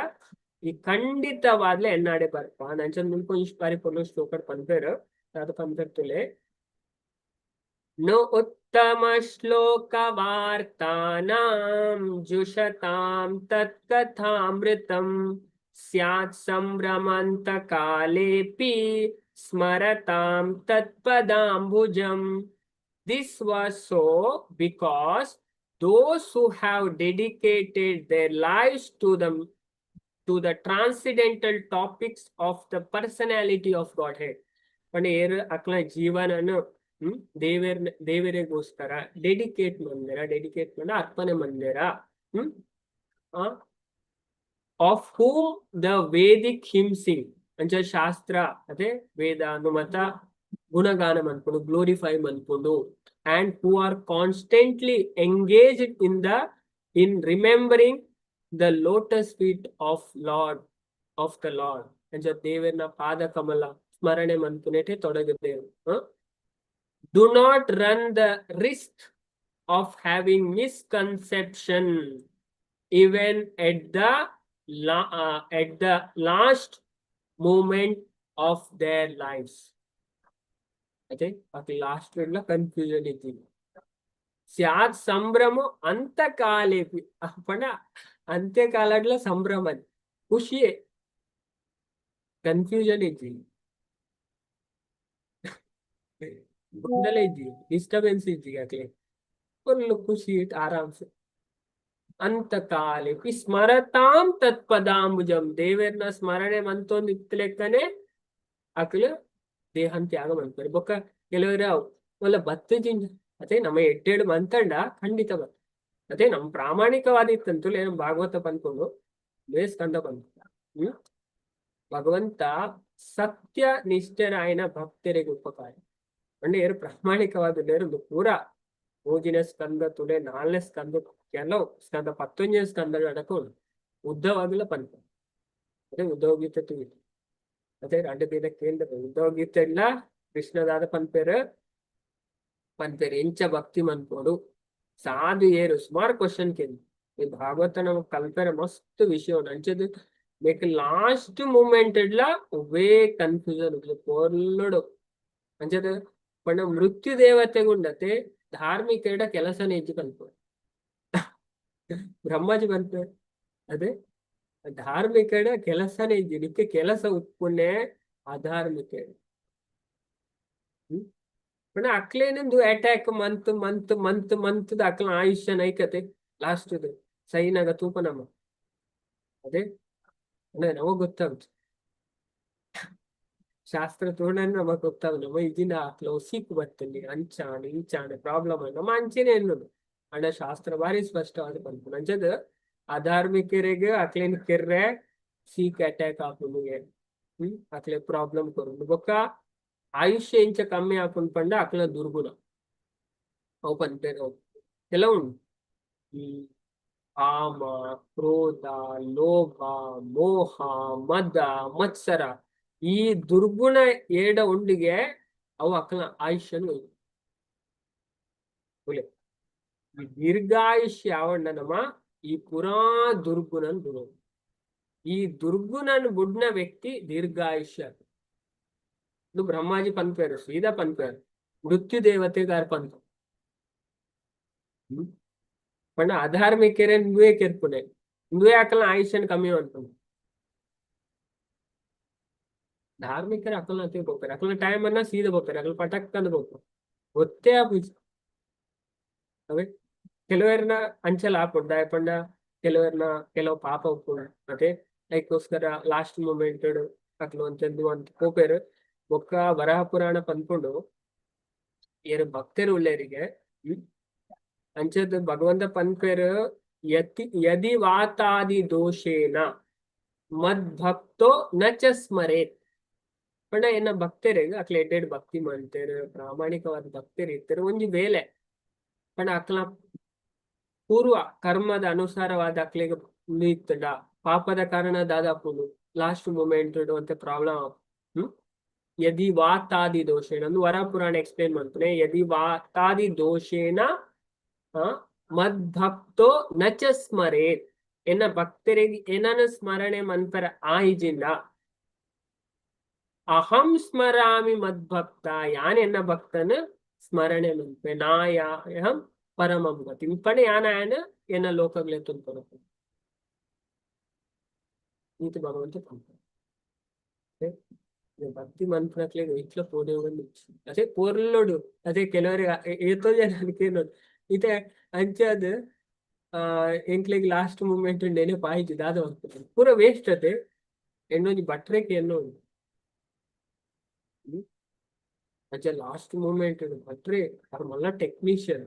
ಈ ಖಂಡಿತವಾದ್ಲೆ ಎನ್ನಾಡೆ ಬರ್ಪ. ನಂಚನ್ ಮುಲ್ಪ ಒಂಜಿ ಬಾರಿ ಪೊರ್ಲು ಶ್ಲೋಕಡ್ ಪನ್ಪೆರ್. ದಾದ ಪನ್ಪೆರ್ ತುಲೆ. ನ ಉತ್ತಮ ಶ್ಲೋಕ ವಾರ್ತಾನಾಂ ಜುಷತಾಂ ತತ್ಕಥಾಮೃತಂ ಸ್ಯಾತ್ ಸಂಭ್ರಮಂತ ಕಾಲೇಪಿ ಸ್ಮರತಾಂ ತತ್ಪದಾಂಬುಜಂ. This was so because those who have dedicated their lives to the transcendental topics of the personality of Godhead. ಪಂಡ ಏರ್ ಅಕ್ಲ ಜೀವನನ ದೇವೆರ್ ದೇವರಿಗೋಸ್ಕರ ಡೆಡಿಕೇಟ್ ಮಂದಿರ, ಡೆಡಿಕೇಟ್ ಮಂಡ ಅರ್ಪಣೆ ಮಂದಿರ, of whom the Vedic hymn sing. ಅಂಚ ಶಾಸ್ತ್ರ ಅದೇ ವೇದ ಮತ ಗುಣಗಾನ ಮನ್ಪುಂಡು, glorify ಮನ್ಪುಂಡು, and who are constantly engaged in remembering the lotus feet of the Lord. ಅಂಚ ದೇವರನ ಪಾದ ಕಮಲ ಸ್ಮರಣೆ ಮನ್ಪುನೇಟೆ ತೊಡಗುತ್ತೇವೆ, do not run the risk of having misconception even at the last moment of their lives. ಅದೇ ಅದು ಲಾಸ್ಟ್ ಕನ್ಫ್ಯೂಷನ್ ಇದ್ದೀನಿ. ಸ್ಯಾತ್ ಸಂಭ್ರಮ ಅಂತ ಕಾಲೇ ಪಂಡ ಅಂತ್ಯಕಾಲಡ್ಲ ಸಂಭ್ರಮ ಖುಷಿಯೇ, ಕನ್ಫ್ಯೂಷನ್ ಇಜ್ಜಿ, ಗೊಂದಲ ಇಜ್ಜಿ, ಡಿಸ್ಟರ್ಬೆನ್ಸ್ ಇಜ್ಜಿ. ಅಕ್ಲೆ ಫುಲ್ ಖುಷಿ ಆರಾಮ್ಸೆ. ಅಂತ ಕಾಲೆ ಸ್ಮರತಾಂ ತತ್ಪದಾಂಬುಜಂ. ದೇವರನ್ನ ಸ್ಮರಣೆ ಮಂತೊಂದು ಇತ್ತಲೆಕ್ಕನೆ ಅಕ್ಲು ದೇಹನ್ ತ್ಯಾಗ ಮನ್ಪುವೆರ್. ಬೊಕ್ಕ ಕೆಲವೆರ್ ಒಲ್ಲ ಬತ್ತುಜಿಂಡ ಅತೆ ನಮ್ಮ ಎಡ್ಡೆಡ್ ಮಂತಂಡ ಖಂಡಿತ ಬತ್ ಅದೇ ನಮ್ ಪ್ರಾಮಾಣಿಕವಾದ ಇತ್ತಂತುಲೆ. ಭಾಗವತ ಪನ್ಪುಂಡು, ಸ್ಕಂದ ಪನ್ಪುಂಡು. ಭಗವಂತ ಸತ್ಯ ನಿಷ್ಠರಾಯನ ಭಕ್ತರಿಗೆ ಉಪಕಾರ ಪಂಡ ಏರು ಪ್ರಾಮಾಣಿಕವಾದ ಉಲ್ಲೆರ್. ಪೂರ ಮೂಜಿನ ಸ್ಕಂದ ತುಲೆ, ನಾಲ್ನೇ ಸ್ಕಂದ, ಕೆಲವು ಸ್ಕಂದ, ಪತ್ತೊಂಜನೇ ಸ್ಕಂದ ಅಡಕ ಉಂಡು. ಉದ್ದವಾಗಲ ಪನ್ಪ. ಅದೇ ಉದ್ಧವ ಗೀತೆ ತುವಿ. ಅದೇ ರಡ್ಡ್ ದಿನ ಕೇಂದ್ರ ಉದ್ಧವ ಗೀತೆ ಇಲ್ಲ. ಕೃಷ್ಣದಾದ ಪನ್ಪೇರು ಪನ್ಪೇರು ಎಂಚ ಭಕ್ತಿ ಮನ್ಪೊಡು, ಸಾಧು ಏರು, ಸುಮಾರು ಕ್ವಶನ್ ಕೇಂದ್ರ. ಈ ಭಾಗವತ ನಮಗ್ ಕಲ್ಪೆರೆ ಮಸ್ತ್ ವಿಷಯ ಉಂಡು. ಅಂಚದ್ ಮೇಕ್ ಲಾಸ್ಟ್ ಮೂಮೆಂಟ್ ಇಡ್ಲ ಒವ್ವೇ ಕನ್ಫ್ಯೂಷನ್ ಪೊರ್ಲುಡು. ಅಂಚದ ಪಂಡ ಮೃತ್ಯು ದೇವತೆಗುಂಡತೆ ಧಾರ್ಮಿಕ ಕೆಲಸನೇ ಇಜ್ಜಿ ಪನ್ಪುವೆ. ಬ್ರಹ್ಮಾಜಿ ಪನ್ಪೆ, ಅದೇ ಧಾರ್ಮಿಕ ಕೆಲಸನೇ ಇಜ್ಜಿ, ನಿಕ್ಕೆ ಕೆಲಸ ಉಪ್ಪುನೆ ಅಧಾರ್ಮಿಕ. ಪಂಡ ಅಕ್ಲೇನೊಂದು ಅಟ್ಯಾಕ್ ಮಂತ್ ಮಂತ್ ಮಂತ್ ಮಂತ್ ಅಕ್ಲ ಆಯುಷ್ಯ ನೈಕತೆ ಲಾಸ್ಟ್ ಸೈನಾಗ ತೂಪ ನಮ್ಮ. ಅದೇ ಅಂದ್ರೆ ನಮಗ್ ಗೊತ್ತಾಗುತ್ತೆ, ಶಾಸ್ತ್ರ ತೋಣ ನಮಗ್ ಗೊತ್ತಾಗ ನಮ್ಮ ಇದಿನ ಅಕ್ಲ ಸೀಕು ಬರ್ತಲ್ಲಿ ಅಂಚಾಣ ಇಂಚಾಣ ಪ್ರಾಬ್ಲಮ್ ನಮ್ಮ ಅಂಚೆನೆ ಎನ್ನುದು. ಅಂಡ ಶಾಸ್ತ್ರ ಬಾರಿ ಸ್ಪಷ್ಟವಾದ ಪನ್ಪುಂಡು. ಅಂಚದ ಅಧಾರ್ಮಿಕರಿಗೆ ಅಕ್ಲೇನ್ ಕೆರ್ರೆ ಸೀಕ್ ಅಟ್ಯಾಕ್ ಆಪುಂಡುಗೆ, ಅಕ್ಲೆ ಪ್ರಾಬ್ಲಮ್ ಕೊರುಂಡು. ಬೊಕ್ಕ ಆಯುಷ್ಯ ಇಂಚ ಕಮ್ಮಿ ಆಪುಂಡು ಪಂಡ ಅಕ್ಲ ದುರ್ಗುಣ ಅವು ಪನ್ಪೆರ್. ಅವು ಕೆಲವು ಈ ಕಾಮ, ಕ್ರೋಧ, ಲೋಭ, ಮೋಹ, ಮದ, ಮತ್ಸರ, ಈ ದುರ್ಗುಣ ಏಡ ಉಂಡಿಗೆ ಅವು ಅಕ್ಲ ಆಯುಷ್ಯನು ಒಯ್ಯುಲೆ. ಈ ದೀರ್ಘಾಯುಷ್ಯ ಯಾವಣ್ಣ ನಮ್ಮ ಈ ಪುರಾ ದುರ್ಗುಣನ್ ಬಿಡೋದು. ಈ ದುರ್ಗುಣನ್ ಬುಡ್ನ ವ್ಯಕ್ತಿ ದೀರ್ಘಾಯುಷ್ಯ. ಇದು ಬ್ರಹ್ಮಾಜಿ ಪನ್ಪೇರು, ಸೀದಾ ಪನ್ಪೇರು, ಮೃತ್ಯು ದೇವತೆಗಾರ್ ಪನ್ಪ. ಪಂಡ ಅಧಾರ್ಮಿಕರೆ ಇಂದುವೇ ಕೆರ್ಪುನೆ, ಇಂದುವೇ ಅಕಲ್ನ ಆಯುಷ್ಯನ್ ಕಮ್ಮಿ ಅನ್ಪುಂಡು. ಧಾರ್ಮಿಕರ ಅಕಲ್ನ ಅತಿ ಬೋಪೇರು, ಅಕಲ್ನ ಟೈಮ್ ಅನ್ನ ಸೀದಾ ಬೋಪೇರು, ಅಕಲ್ ಪಟಕ್ ಅಂದ್ ಬೋಪೇರು, ಗೊತ್ತೇ ಆಪುಜಿ. ಅವೇ ಕೆಲವೆರ್ನ ಅಂಚಲ ಆಪುಂಡು. ದಾಯೆ ಪಂಡ ಕೆಲವೆರ್ನ ಕೆಲವು ಪಾಪ ಉಪ್ಪುಂಡು ಅತೆ, ಐಕೋಸ್ಕರ ಲಾಸ್ಟ್ ಮೂಮೆಂಟ್ ಅಕ್ಲು ಅಂತೆಂದು ಅಂತ ಪೋಪೇರು. ಬೊಕ್ಕ ವರಾಹ ಪುರಾಣ ಪನ್ಪುಂಡು, ಏರು ಭಕ್ತರು ಉಲ್ಲೇರಿಗೆ ಅಂಚದ ಭಗವಂತ ಪನ್ಪೇರು, ಯತಿ ಯದಿ ವಾತಾದಿ ದೋಷೇನ ಮದ್ಭಕ್ತೋ ನ ಚ ಸ್ಮರೇತ್. ಪಂಡ ಎನ್ನ ಭಕ್ತರಿಗೆ ಅಕ್ಲೆ ಎಡ್ಡೆಡ್ ಭಕ್ತಿ ಮಾಡ್ತೇರು, ಪ್ರಾಮಾಣಿಕವಾದ ಭಕ್ತರು ಇರ್ತಾರೆ. ಒಂಜಿ ವೇಳೆ ಪಂಡ ಅಕ್ಲ ಪೂರ್ವ ಕರ್ಮದ ಅನುಸಾರವಾದ ಅಕ್ಲೆಗ್ ಇತ್ತಂಡ ಪಾಪದ ಕಾರಣ ದಾದಾಪುಂಡು ಲಾಸ್ಟ್ ಮೂಮೆಂಟ್ ಅಂತ ಪ್ರಾಬ್ಲಮ್. ಯದಿ ವಾತಾದಿ ದೋಷೇಣ ಒಂದು ವರ ಪುರಾಣ ಎಕ್ಸ್ಪ್ಲೇನ್ ಮಾಡ್ತಾನೆ. ಯದಿ ವಾತಾದಿ ದೋಷೇನ ಮದ್ಭಕ್ತೋ ನ ಚ ಸ್ಮರೇತ್, ಎನ್ನ ಭಕ್ತರಿಗೆ ಏನನ ಸ್ಮರಣೆ ಮನ್ಪರ ಆಯಿಜಿಂದ ಅಹಂ ಸ್ಮರಾಮಿ ಮದ್ಭಕ್ತ, ಯಾನ್ ಎನ್ನ ಭಕ್ತನ ಸ್ಮರಣೆ ಮನ್ಪೆ ನಾಯಹಂ ಪರಮಂ ಗತಿ ಪಣೆ ಯಾನ ಆಯನ ಎನ್ನ ಲೋಕಗ್ಲೆ ತುಲ್ಪನ ನೀತಿ ಭಗವಂತ ಪನ್ಪೆ. ಭಕ್ತಿ ಮನ್ಪುನಕ್ಲೆಗ್ ಇಟ್ಲ ಪೋಡಿಯೋಗಂದು ಅದೇ ಪೊರ್ಲುಡು. ಅದೇ ಕೆಲವರಿಗೆ ಏತೋ ಜನ ಕೇನೋದು ಇತ್ತೆ ಅಂಚಾದ್ ಆ ಎಂಕ್ಲೆಗ್ ಲಾಸ್ಟ್ ಮೂಮೆಂಟ್ ನೆನಪಾಯ್ತು ದಾದ ಮನ್ಪುನ ಪೂರ ವೇಸ್ಟ್ ಅತೆ. ಎಣ್ಣೊಂಜಿ ಭಟ್ರೆಕ್ ಎನ್ನೋ ಉಂಡು. ಅಂಚ ಲಾಸ್ಟ್ ಮೂಮೆಂಟ್ ಭಟ್ರೆ ಅರ್ ಮಲ್ಲ ಟೆಕ್ನಿಷಿಯನ್,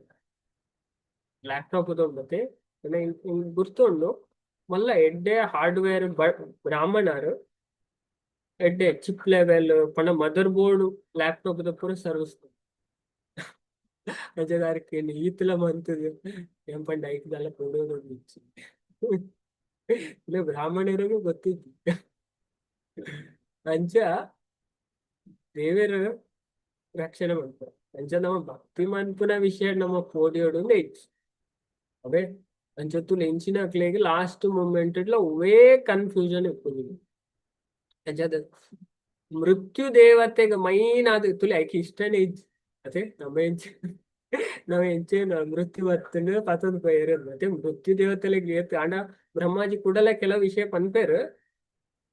ಲ್ಯಾಪ್ಟಾಪ್ ಉಂಡತೆ ಗುರ್ತುಂಡು, ಮಲ್ಲ ಎಡ್ಡೆ ಹಾರ್ಡ್ವೇರ್ ಬ್ರಾಹ್ಮಣರು, ಎಡ್ಡೆ ಚಿಪ್ ಲೆವೆಲ್ ಪಂಡ ಮದರ್ ಬೋರ್ಡ್ ಲ್ಯಾಪ್ಟಾಪ್ ದ ಪೂರ ಸರ್ವಿಸ್. ಅಂಚ ಈತ್ಲ ಮಂತುದು ಏನ್ ಪಂಡ ಐಕ್ ದಾಲ ಪೋಡೋದು ಇಜ್ಜಿ. ಇಲ್ಲ ಬ್ರಾಹ್ಮಣರಿಗೂ ಗೊತ್ತಿತ್ತು. ಅಂಚ ದೇವೆರ್ ರಕ್ಷಣೆ ಮನ್ಪುವೆರ್. ಅಂಚ ನಮ್ಮ ಭಕ್ತಿ ಮನ್ಪುನ ವಿಷಯ ನಮ್ಮ ಪೋಡಿಯೋಡು ಇಜ್ಜಿ ಅವೇ. ಅಂಚ ತೂಲೆ ಎಂಚಿನಕ್ಲೆಗ್ ಲಾಸ್ಟ್ ಮೂಮೆಂಟ್ ಡ್ಲ ಒವ್ವೇ ಕನ್ಫ್ಯೂಷನ್ ಇಪ್ಪುಜಿ. ಅಂಚಾದ್ ಮೃತ್ಯು ದೇವತೆಗ್ ಮೈನ್ ಆದ್ ತುಲೆ ಐಕ್ ಇಷ್ಟನೇ ಇಜ್ಜಿ ಅತೆ. ನಮ್ಮ ಎಂಚ ನಾವ್ ಎಂಚೇನ ಮೃತ್ಯು ಬತ್ತುಂಡು ಪತೊಂದು ಪೋಯೆರ್. ಮತ್ತೆ ಮೃತ್ಯು ದೇವತೆಲೆಗ್ ಏತ್ ಆಂಡ ಬ್ರಹ್ಮಾಜಿ ಕುಡಲ ಕೆಲವು ವಿಷಯ ಪನ್ಪೆರ್.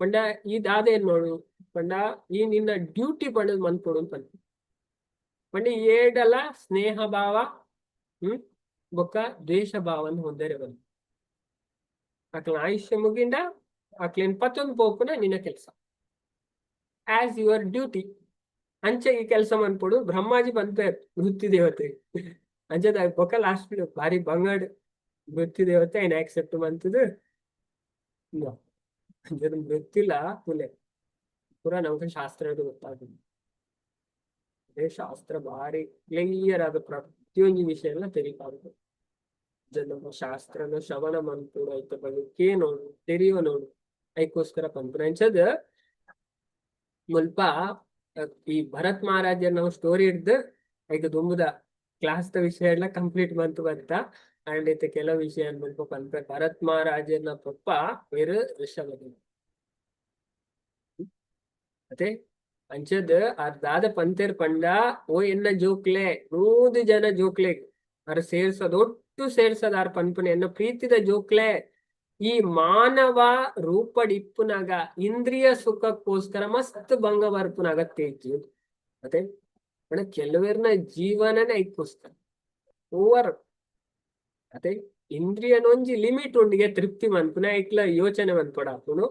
ಪಂಡ ಈ ದಾದ ಏನ್ ನೋಡು ಪಂಡ ಈ ನಿನ್ನ ಡ್ಯೂಟಿ ಪಂಡದ್ ಮನ್ಪೊಡು ಪನ್ಪೆ. ಪಂಡ ಏಡಲ ಸ್ನೇಹ ಭಾವ ಬೊಕ್ಕ ದ್ವೇಷ ಭಾವನ್ ಹೊಂದರೆ ಬಂದು ಅಕ್ಲ ಆಯುಷ್ಯ ಮುಗಿಂಡ ಅಕ್ಲೆನ್ ಪತ್ತೊಂದು ಪೋಪುನ ನಿನ್ನ ಕೆಲಸ. As your duty. ಅಂಚ ಈ ಕೆಲಸ ಮನ್ಪೊಡು ಬ್ರಹ್ಮಾಜಿ ಪನ್ಪೆರ್ ಮೃತ್ಯು ದೇವತೆ. ಅಂಚದ ಬೊಕ ಲಾಸ್ಟ್ ಬಾರಿ ಬಂಗಡ್ ಮೃತ್ಯು ದೇವತೆ ಐನ್ ಆಕ್ಸೆಪ್ಟ್ ಮಂತುದು. ಅಂಚದ ಮೃತ್ಯುಲ ತುಲೆ ಪೂರ ನಮ್ಗೆ ಶಾಸ್ತ್ರ ಗೊತ್ತಾಗುದು. ಅದೇ ಶಾಸ್ತ್ರ ಬಾರಿ ಕ್ಲಿಯರ್ ಆದ ಪ್ರತಿಯೊಂದು ವಿಷಯ ಎಲ್ಲ ತೆರಿಪಾಗುದು. ನಮ್ಮ ಶಾಸ್ತ್ರನ ಶ್ರವಣ ಮನ್ಪೊಡು, ಐತ ಬಗ್ಗೆ ನೋಡು, ತೆರಿಯೋ ನೋಡು, ಐಕೋಸ್ಕರ ಪನ್ಪುನ. ಅಂಚದ ಮುಲ್ಪ ಈ ಭರತ್ ಮಹಾರಾಜರ್ ನಾವು ಸ್ಟೋರಿ ಹಿಡ್ದು ಐಕ್ ದುಂಬುದ ಕ್ಲಾಸ್ ದ ವಿಷಯ ಎಲ್ಲ ಕಂಪ್ಲೀಟ್ ಬಂತು ಬಂತ. ಅಂಡ್ ಇತ್ತೆ ಕೆಲವು ವಿಷಯ ಮುಲ್ಪ ಪನ್ಪೆ. ಭರತ್ ಮಹಾರಾಜರ್ನ ಪಪ್ಪ ಬೇರು ಋಷಭದೇವ ಅದೇ. ಅಂಚದ್ ಆರ್ ದಾದ ಪಂತೆರ್ ಪಂಡ, ಓ ಎನ್ನ ಜೋಕ್ಲೆ, 100 ಜನ ಜೋಕ್ಲೆ ಅರ್ ಸೇರ್ಸದ್, ಒಟ್ಟು ಸೇರ್ಸದ್ ಆರ್ ಪನ್ಪುನೆ, ಎನ್ನ ಪ್ರೀತಿದ ಜೋಕ್ಲೆ, ಈ ಮಾನವ ರೂಪಡಿಪ್ಪುನಗ ಇಂದ್ರಿಯ ಸುಖಕ್ಕೋಸ್ಕರ ಮಸ್ತ್ ಭಂಗ ಬರ್ಪುನ ಅಗತ್ಯ ಇಜ್ಜಿ. ಅದೇ ಪಂಡ ಕೆಲವೆರ್ನ ಜೀವನನೇ ಐಕ್ಕೋಸ್ಕರ ಓವರ್. ಅದೇ ಇಂದ್ರಿಯನೊಂಜಿ ಲಿಮಿಟ್ ಉಂಡಿಗೆ ತೃಪ್ತಿ ಮನ್ಪುನ, ಐಕ್ಲ ಯೋಚನೆ ಮನ್ಪೊಡ ಆಪುಂಡು.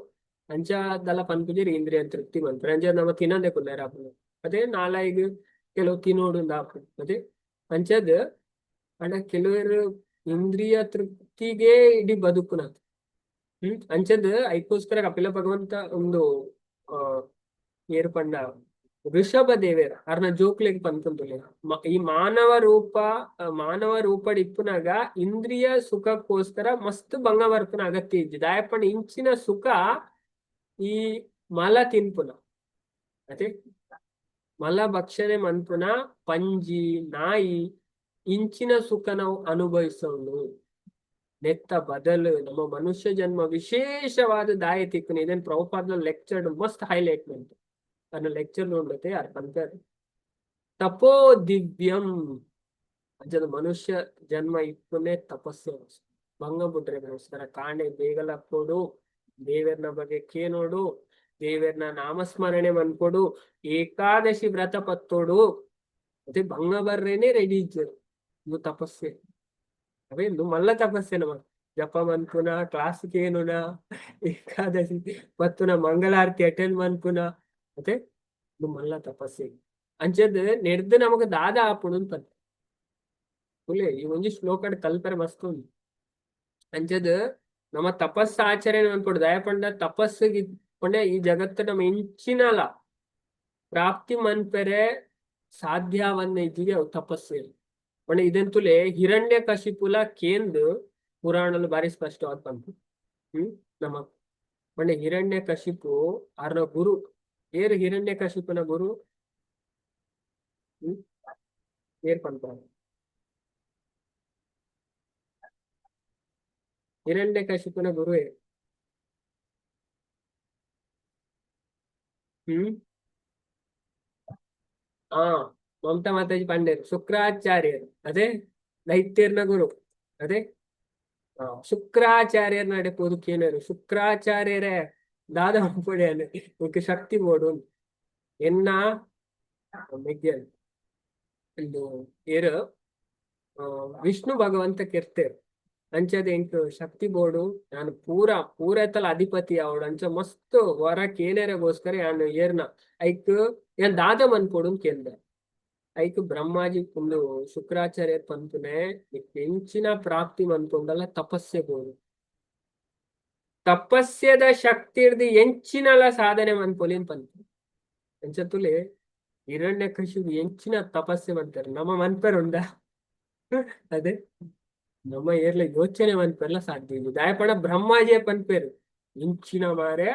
ಅಂಚ ದಲ ಪನ್ಪುಜೆರ್ ಇಂದ್ರಿಯ ತೃಪ್ತಿ ಮನ್ಪುನ. ಅಂಚ ನಮ ತಿನಂದೆ ಕುಲ್ಲೆರ್ ಆಪುಂಡು. ಅದೇ ನಾಲಾಯಿಗ್ ಕೆಲವು ತಿನೋಡು ಆಪುಂಡು. ಅದೇ ಅಂಚದ್ ಅಂಡ ಕೆಲವೆರ್ ಇಂದ್ರಿಯ ತೃಪ್ತಿಗೆ ಇಡೀ ಬದುಕುನ. ಅಂಚದ್ ಐಕೋಸ್ಕರ ಕಪಿಲ ಭಗವಂತ ಒಂದು ಏರ್ ಪಂಡ ಋಷಭ ದೇವೇರ್ ಅರ್ನ ಜೋಕ್ಲೆಗ್ ಪನ್ಪುಂತುಲ್ಲೆರ್. ಈ ಮಾನವ ರೂಪ, ಮಾನವ ರೂಪಡ್ ಇಪ್ಪುನಗ ಇಂದ್ರಿಯ ಸುಖಕ್ಕೋಸ್ಕರ ಮಸ್ತ್ ಭಂಗ ಬರ್ಪುನ ಅಗತ್ಯ ಇಜ್ಜಿ. ದಾಯೆ ಪಂಡ ಇಂಚಿನ ಸುಖ ಈ ಮಲ ತಿನ್ಪುನ, ಅದೇ ಮಲ ಭಕ್ಷಣೆ ಮನ್ಪುನ ಪಂಜಿ ನಾಯಿ ಇಂಚಿನ ಸುಖ ನಾವು ಅನುಭವಿಸೋಣ. ನೆತ್ತ ಬದಲು ನಮ್ಮ ಮನುಷ್ಯ ಜನ್ಮ ವಿಶೇಷವಾದ ದಾಯ ತಿಕ್ಕುನ. ಇದನ್ ಪ್ರಭುಪಾದ ಲೆಕ್ಚರ್ ಮಸ್ತ್ ಹೈಲೈಟ್ ಮಂತು. ತನ್ನ ಲೆಕ್ಚರ್ ನೋಡ್ಲತ್ತೆ ಯಾರು ಪನ್ಪೆರ್ ತಪೋ ದಿವ್ಯಂ. ಅಂಚದ ಮನುಷ್ಯ ಜನ್ಮ ಇಪ್ಪುನೆ ತಪಸ್ಸು ಭಂಗ ಬುಡ್ರೆ ಗೋಸ್ಕರ ಕಾಣೆ ಬೇಗಲಕ್ಕೊಡು, ದೇವೆರ್ನ ಬಗ್ಗೆ ಕೇನೋಡು, ದೇವೆರ್ನ ನಾಮಸ್ಮರಣೆ ಮನ್ಪೊಡು, ಏಕಾದಶಿ ವ್ರತ ಪತ್ತೋಡು. ಮತ್ತೆ ಭಂಗ ಬರ್ರೇನೆ ರೆಡಿ ಇಜ್ಜೆರ್. ಇದು ತಪಸ್ಸೆ. ಅವೇ ಇಂದು ಮಲ್ಲ ತಪಸ್ಸೆ. ನಮ್ಮ ಜಪ ಮನ್ಪುನ, ಕ್ಲಾಸ್ ಕೇನುನ, ಏಕಾದಶಿ ಪತ್ತುನ, ಮಂಗಳಾರತಿ ಅಟೆಂಡ್ ಮನ್ಪುನ, ಮತ್ತೆ ಇದು ಮಲ್ಲ ತಪಸ್ಸೆ. ಅಂಚದ್ ನೆಡ್ದು ನಮಕ್ ದಾದ ಆಪುಂಡು ಪನ್ಪ ಕುಲೆ. ಈ ಒಂಜಿ ಶ್ಲೋಕಡ್ ಕಲ್ಪರೆ ಮಸ್ತ್ ಉಂಡು. ಅಂಚದ್ ನಮ್ಮ ತಪಸ್ಸು ಆಚರಣೆ ಮನ್ಪೊಡು. ದಾಯೆ ಪಂಡ ತಪಸ್ಸಿಗೆ ಪಂಡ ಈ ಜಗತ್ತು ನಮ್ಮ ಇಂಚಿನಲ ಪ್ರಾಪ್ತಿ ಮನ್ಪೆರೆ ಸಾಧ್ಯವನ್ನ ಇಜ್ಜಿಗೆ ಅವು ತಪಸ್ಸು. ಪಂಡ ಇದೆಂತುಲೆ ಹಿರಣ್ಯ ಕಶಿಪುಲ ಕೇಂದ್ ಪುರಾಣಲು ಬಾರಿ ಸ್ಪಷ್ಟವಾದ ಪನ್ಪು. ನಮ್ಮ ಪಂಡ ಹಿರಣ್ಯ ಕಶಿಪು ಆರ್ನ ಗುರು ಏರ್? ಹಿರಣ್ಯ ಕಶಿಪುನ ಗುರು ಏರ್ ಪನ್ಪ? ಹಿರಣ್ಯ ಕಶಿಪುನ ಗುರು ಏರ್? ಆ ಮಮತಾ ಮಾತಾಜಿ ಪಂಡೇರು, ಶುಕ್ರಾಚಾರ್ಯರು. ಅದೇ ದೈತ್ಯರ್ನ ಗುರು. ಅದೇ ಶುಕ್ರಾಚಾರ್ಯರ ನಡೆ ಪೋದು ಕೇನರು, ಶುಕ್ರಾಚಾರ್ಯರೇ ದಾದ ಪೊಡೆಯನ್ ಇಂಕ್ ಶಕ್ತಿ ಬೋಡು, ಎನ್ನ ಮೆಗ್ಯನ್ ಇಂದು ಏರ್ ವಿಷ್ಣು ಭಗವಂತ ಕೆರ್ತೇರ್, ಅಂಚದ ಎಂಕ್ ಶಕ್ತಿ ಬೋಡು, ನಾನು ಪೂರ ಪೂರೈತಲ ಅಧಿಪತಿ ಅವಡು, ಅಂಚ ಮಸ್ತ್ ವರ ಕೇನೆರೆಗೋಸ್ಕರ ಯಾನ್ ಏರ್ನ ಐಕ್ ಯಾನ್ ದಾದ ಮನ್ಪೊಡು ಕೇಂದೆ. ಐಕ್ ಬ್ರಹ್ಮಾಜಿ ಒಂದು ಶುಕ್ರಾಚಾರ್ಯರ್ ಪನ್ಪುನೆ, ಎಂಚಿನ ಪ್ರಾಪ್ತಿ ಮನ್ಪೊಂಡಲ ತಪಸ್ಸೆ ಬೋಡು, ತಪಸ್ಯದ ಶಕ್ತಿ ಹಿಡ್ದು ಎಂಚಿನಲ ಸಾಧನೆ ಮನ್ಪೊಲಿನ್ ಪನ್ಪು. ಅಂಚ ತುಲೆ ಹಿರಣ್ಯ ಕಶಿಪು ಎಂಚಿನ ತಪಸ್ಸೆ ಮಂತಾರೆ ನಮ್ಮ ಮನ್ಪೆರ್ ಉಂಡ? ಅದೇ ನಮ್ಮ ಏರ್ಲ ಯೋಚನೆ ಮನ್ಪೆರ್ಲ ಸಾಧ್ಯ ಇಲ್ಲ. ದಾಯಪಣ ಬ್ರಹ್ಮಾಜಿಯ ಪನ್ಪೇರು, ಇಂಚಿನ ಮಾರೆ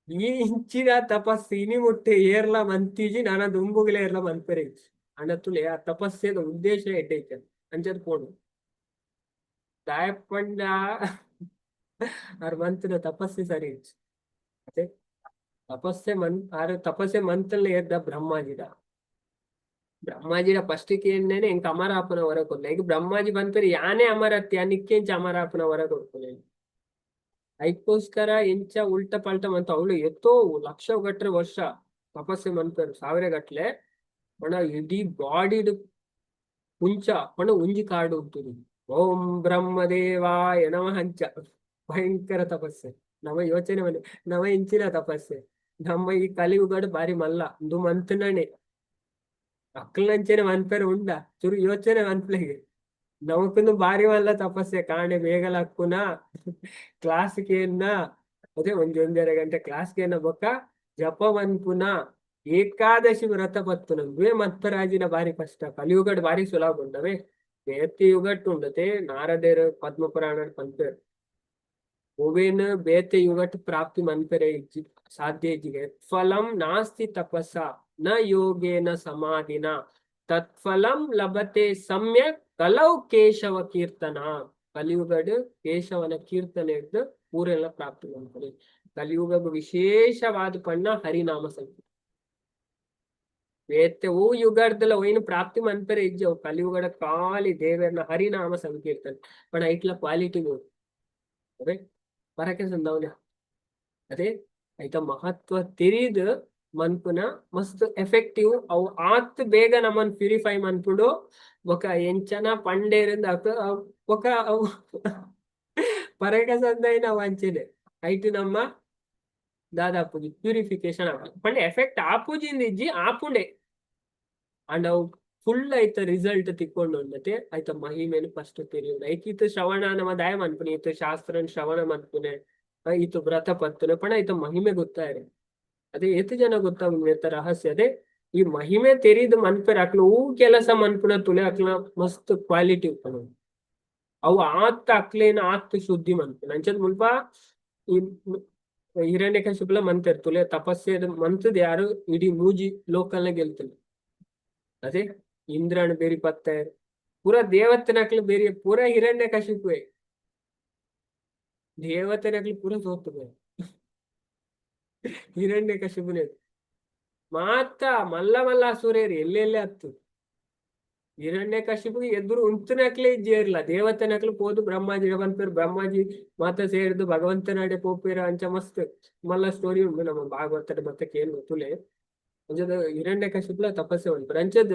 ಈ ಇಂಚಿನ ತಪಸ್ಸು ಇನಿ ಮುಟ್ಟೆ ಏರ್ಲ ಮಂತಿಜಿ, ನಾನ ದುಂಬುಗಲೆ ಏರ್ಲ ಮನ್ಪೆರೆ. ಅಣ್ಣ ತುಲೆ ಆ ತಪಸ್ಸೆದ ಉದ್ದೇಶ ಎಡ್ಡೆ ಐತೆ ಅಂಚದ್ ಪೋಡು. ದಾಯಪಂಡ ಆರ್ ಮಂತಿನ ತಪಸ್ಸೆ ಸರಿ ಇಜ್ಜಿ. ಅದೇ ತಪಸ್ಸೆ ಮನ್ ಆರ್ ತಪಸ್ಸೆ ಮಂತಲ್ಲ ಏರ್ದ ಬ್ರಹ್ಮಾಜಿಡ. ಬ್ರಹ್ಮಾಜಿಡ ಫಸ್ಟ್ ಕೇಂದೇನೆ ಎಂಕ್ ಅಮರಾಪುನ ವರ ಕೊರ್ಲೆ. ಈಗ ಬ್ರಹ್ಮಾಜಿ ಪನ್ಪೆರ್ ಯಾನೇ ಅಮರತ್ಯ ನಿಕ್ಕೆಂಚ ಅಮರಾಪುನ ವರ ಕೊರ್ಪುಲೆ. ಐಕ್ಕೋಸ್ಕರ ಎಂಚ ಉಲ್ಟ ಪಲ್ಟ ಮಂತ ಅವಳು ಎತ್ತೋ ಲಕ್ಷ ಗಟ್ಲೆ ವರ್ಷ ತಪಸ್ಸೆ ಮನ್ಪೆರ್, ಸಾವಿರ ಗಟ್ಲೆ. ಪಂಡ ಇಡೀ ಬಾಡಿಡ್ ಪುಂಚ ಪಂಡ ಒಂಜಿ ಕಾರ್ಡ್ ಉಂಟು, ಓಂ ಬ್ರಹ್ಮದೇವಾಯ ನಮಃ. ಅಂಚ ಭಯಂಕರ ತಪಸ್ಸೆ. ನಮ ಯೋಚನೆ ಮನೆ ನಮ ಇಂಚಿನ ತಪಸ್ಸೆ. ನಮ್ಮ ಈ ಕಲಿಯುಗಡ್ ಬಾರಿ ಮಲ್ಲ ಇಂದು ಮಂತ್ನನೆ ಅಕ್ಲ್ನಂಚನೆ ಮನ್ಪೆರೆ ಉಂಡ ಚುರು ಯೋಚನೆ ಮನ್ಪ್ಲೆಗೆ ನಮಕುಂದು ಬಾರಿ ಮಲ್ಲ ತಪಸ್ಸೆ ಕಾಣೆ ಬೇಗ ಲಕ್ಕುನ ಕ್ಲಾಸ್ ಕೇನ್ನ ಅದೇ ಒಂಜಿ ಒಂಜರೆ ಗಂಟೆ ಕ್ಲಾಸ್ ಕೇನ ಬೊಕ್ಕ ಜಪ ಮನ್ಪುನ ಏಕಾದಶಿ ವ್ರತ ಪತ್ತುನ ಉಂದುವೇ ಮತ್ಪರಾಜಿನ ಬಾರಿ ಕಷ್ಟ. ಕಲಿಯುಗಡ್ ಬಾರಿ ಸುಲಭ ಉಂಡವೇ ಬೇತೆ ಯುಗಟ್ ಉಂಡತೆ ನಾರದೇರ್ ಪದ್ಮ ಪುರಾಣ ಪನ್ಪೆರ್ ಒವೇನ್ ಬೇತೆ ಯುಗಟ್ ಪ್ರಾಪ್ತಿ ಮನ್ಪೆರೆ ಇಜ್ಜಿ ಸಾಧ್ಯ ಇಜ್ಜಿಗೆ. ಫಲಂ ನಾಸ್ತಿ ತಪಸ್ಸ ನ ಯೋಗೇನ ಸಮಾಧಿನ ತತ್ಫಲಂ ಲಭತೆ ಸಮ್ಯಕ್ ಕಲೌ ಕೇಶವ ಕೀರ್ತನ. ಕಲಿಯುಗಡ್ ಕೇಶವನ ಕೀರ್ತನೆ ಹಿಡ್ದು ಪೂರೆಲ್ಲ ಪ್ರಾಪ್ತಿ ಮನ್ಪೊಲಿ. ಕಲಿಯುಗ ವಿಶೇಷವಾದ ಪಣ್ಣ ಹರಿನಾಮ ಸಂಕೀರ್ತನೆ. ಬೇತೆ ಓ ಯುಗರ್ದಲ ಒಯ್ನ ಪ್ರಾಪ್ತಿ ಮನ್ಪೆರೆ ಇಜ್ಜಿ ಅವು ಕಲಿಯುಗಡ ಖಾಲಿ ದೇವೆರ್ನ ಹರಿನಾಮ ಸಂಕೀರ್ತನೆ. ಪಂಡ ಐಟ್ಲ ಕ್ವಾಲಿಟಿ ಬೋಡು ಅವೆ ಪರಕೆ ಸಂದವನ ಅದೇ ಐತ ಮಹತ್ವ ತೆರಿದ್ ಮನ್ಪುನ ಮಸ್ತ್ ಎಫೆಕ್ಟಿವ್. ಅವು ಆತ್ ಬೇಗ ನಮ್ಮನ್ ಪ್ಯೂರಿಫೈ ಮನ್ಪುಂಡು. ಬೊಕ ಎಂಚನ ಪಂಡೇರಿಂದ ಬೊಕ ಅವು ಪರಕ ಸಂದೈನ ಅವು ಅಂಚೆನೆ ಐಟ್ ನಮ್ಮ ದಾದಾಪುಜಿ ಪ್ಯೂರಿಫಿಕೇಶನ್ ಆಪುಂಡು. ಪಂಡ ಎಫೆಕ್ಟ್ ಆಪುಜಿಂದ ಇಜ್ಜಿ ಆಪುಂಡೆ ಅಂಡ್ ಅವು ಫುಲ್ ಐತ ರಿಸಲ್ಟ್ ತಿಕ್ಕೊಂಡು ಉಂಡತೆ ಐತ ಮಹಿಮೆನ್ ಫಸ್ಟ್ ತೆರಿಯುಂಡು. ಐಕ್ ಇತ್ ಶ್ರವಣ ನಮ ದಾಯ ಮನ್ಪುನೆ ಇತ್ ಶಾಸ್ತ್ರನ್ ಶ್ರವಣ ಮನ್ಪುನೆ ಇತ್ ವ್ರತ ಪತ್ತುನೆ ಪಂಡ ಐತ ಮಹಿಮೆ ಗೊತ್ತಾಯ್ರೆ ಅದೇ ಏತ್ ಜನ ಗೊತ್ತಾಗುಂಡು ಏತ ರಹಸ್ಯ. ಅದೇ ಈ ಮಹಿಮೆ ತೆರಿದ್ ಮನ್ಪೆರ್ ಅಕ್ಲು ಹೂ ಕೆಲಸ ಮನ್ಪುನ ತುಲೆ ಅಕ್ಲ ಮಸ್ತ್ ಕ್ವಾಲಿಟಿ ಉಪ್ಪುಂಡು. ಅವು ಆತ್ ಅಕ್ಲೇನ ಆತ್ ಶುದ್ಧಿ ಮನ್ಪುನ ಅಂಚದ ಮುಲ್ಪ ಈ ಹಿರಣ್ಯಕಶಿಪುಲ ಮಂತೆರ್ ತುಲೆ ತಪಸ್ಸೆ ಮಂತದ್ ಯಾರು ಇಡೀ ಮೂಜಿ ಲೋಕಲ್ನ ಗೆಲ್ತುಲೆ. ಅದೇ ಇಂದ್ರನ ಬೇರಿ ಪತ್ತೆ ಪೂರ ದೇವತೆನಕ್ಲು ಬೇರಿ ಪೂರ ಹಿರಣ್ಯಕಶಿಪುವೆ ದೇವತೆನಕ್ಲು ಪೂರ ಸೋತುವೆ ಹಿರಣ್ಯಕಶಿಪುನೆ ಮಾತ ಮಲ್ಲ ಮಲ್ಲ ಅಸುರೇರು ಎಲ್ಲೆಲ್ಲೇ ಹತ್ತು ಹಿರಣ್ಯಕಶಿಪು ಎದುರು ಉಂತುನಕ್ಲೆ ಇಜ್ಜೇರ್ಲ ದೇವತೆನಕ್ಲು ಪೋದು ಬ್ರಹ್ಮಾಜಿ ಪನ್ಪೆರ್ ಬ್ರಹ್ಮಾಜಿ ಮಾತ ಸೇರ್ದು ಭಗವಂತನಾಡೆ ಪೋಪೆರ್ ಅಂಚ ಮಸ್ತ್ ಮಲ್ಲ ಸ್ಟೋರಿ ಉಂಡು ನಮ್ಮ ಭಾಗವತಡ್ ಮತ್ತೆ ಕೇಳು ತುಲೆ. ಅಂಚದ ಹಿರಣ್ಯಕಶಿಪುಲ ತಪಸ್ಸೆ ಮನ್ಪೆರ್ ಅಂಚದ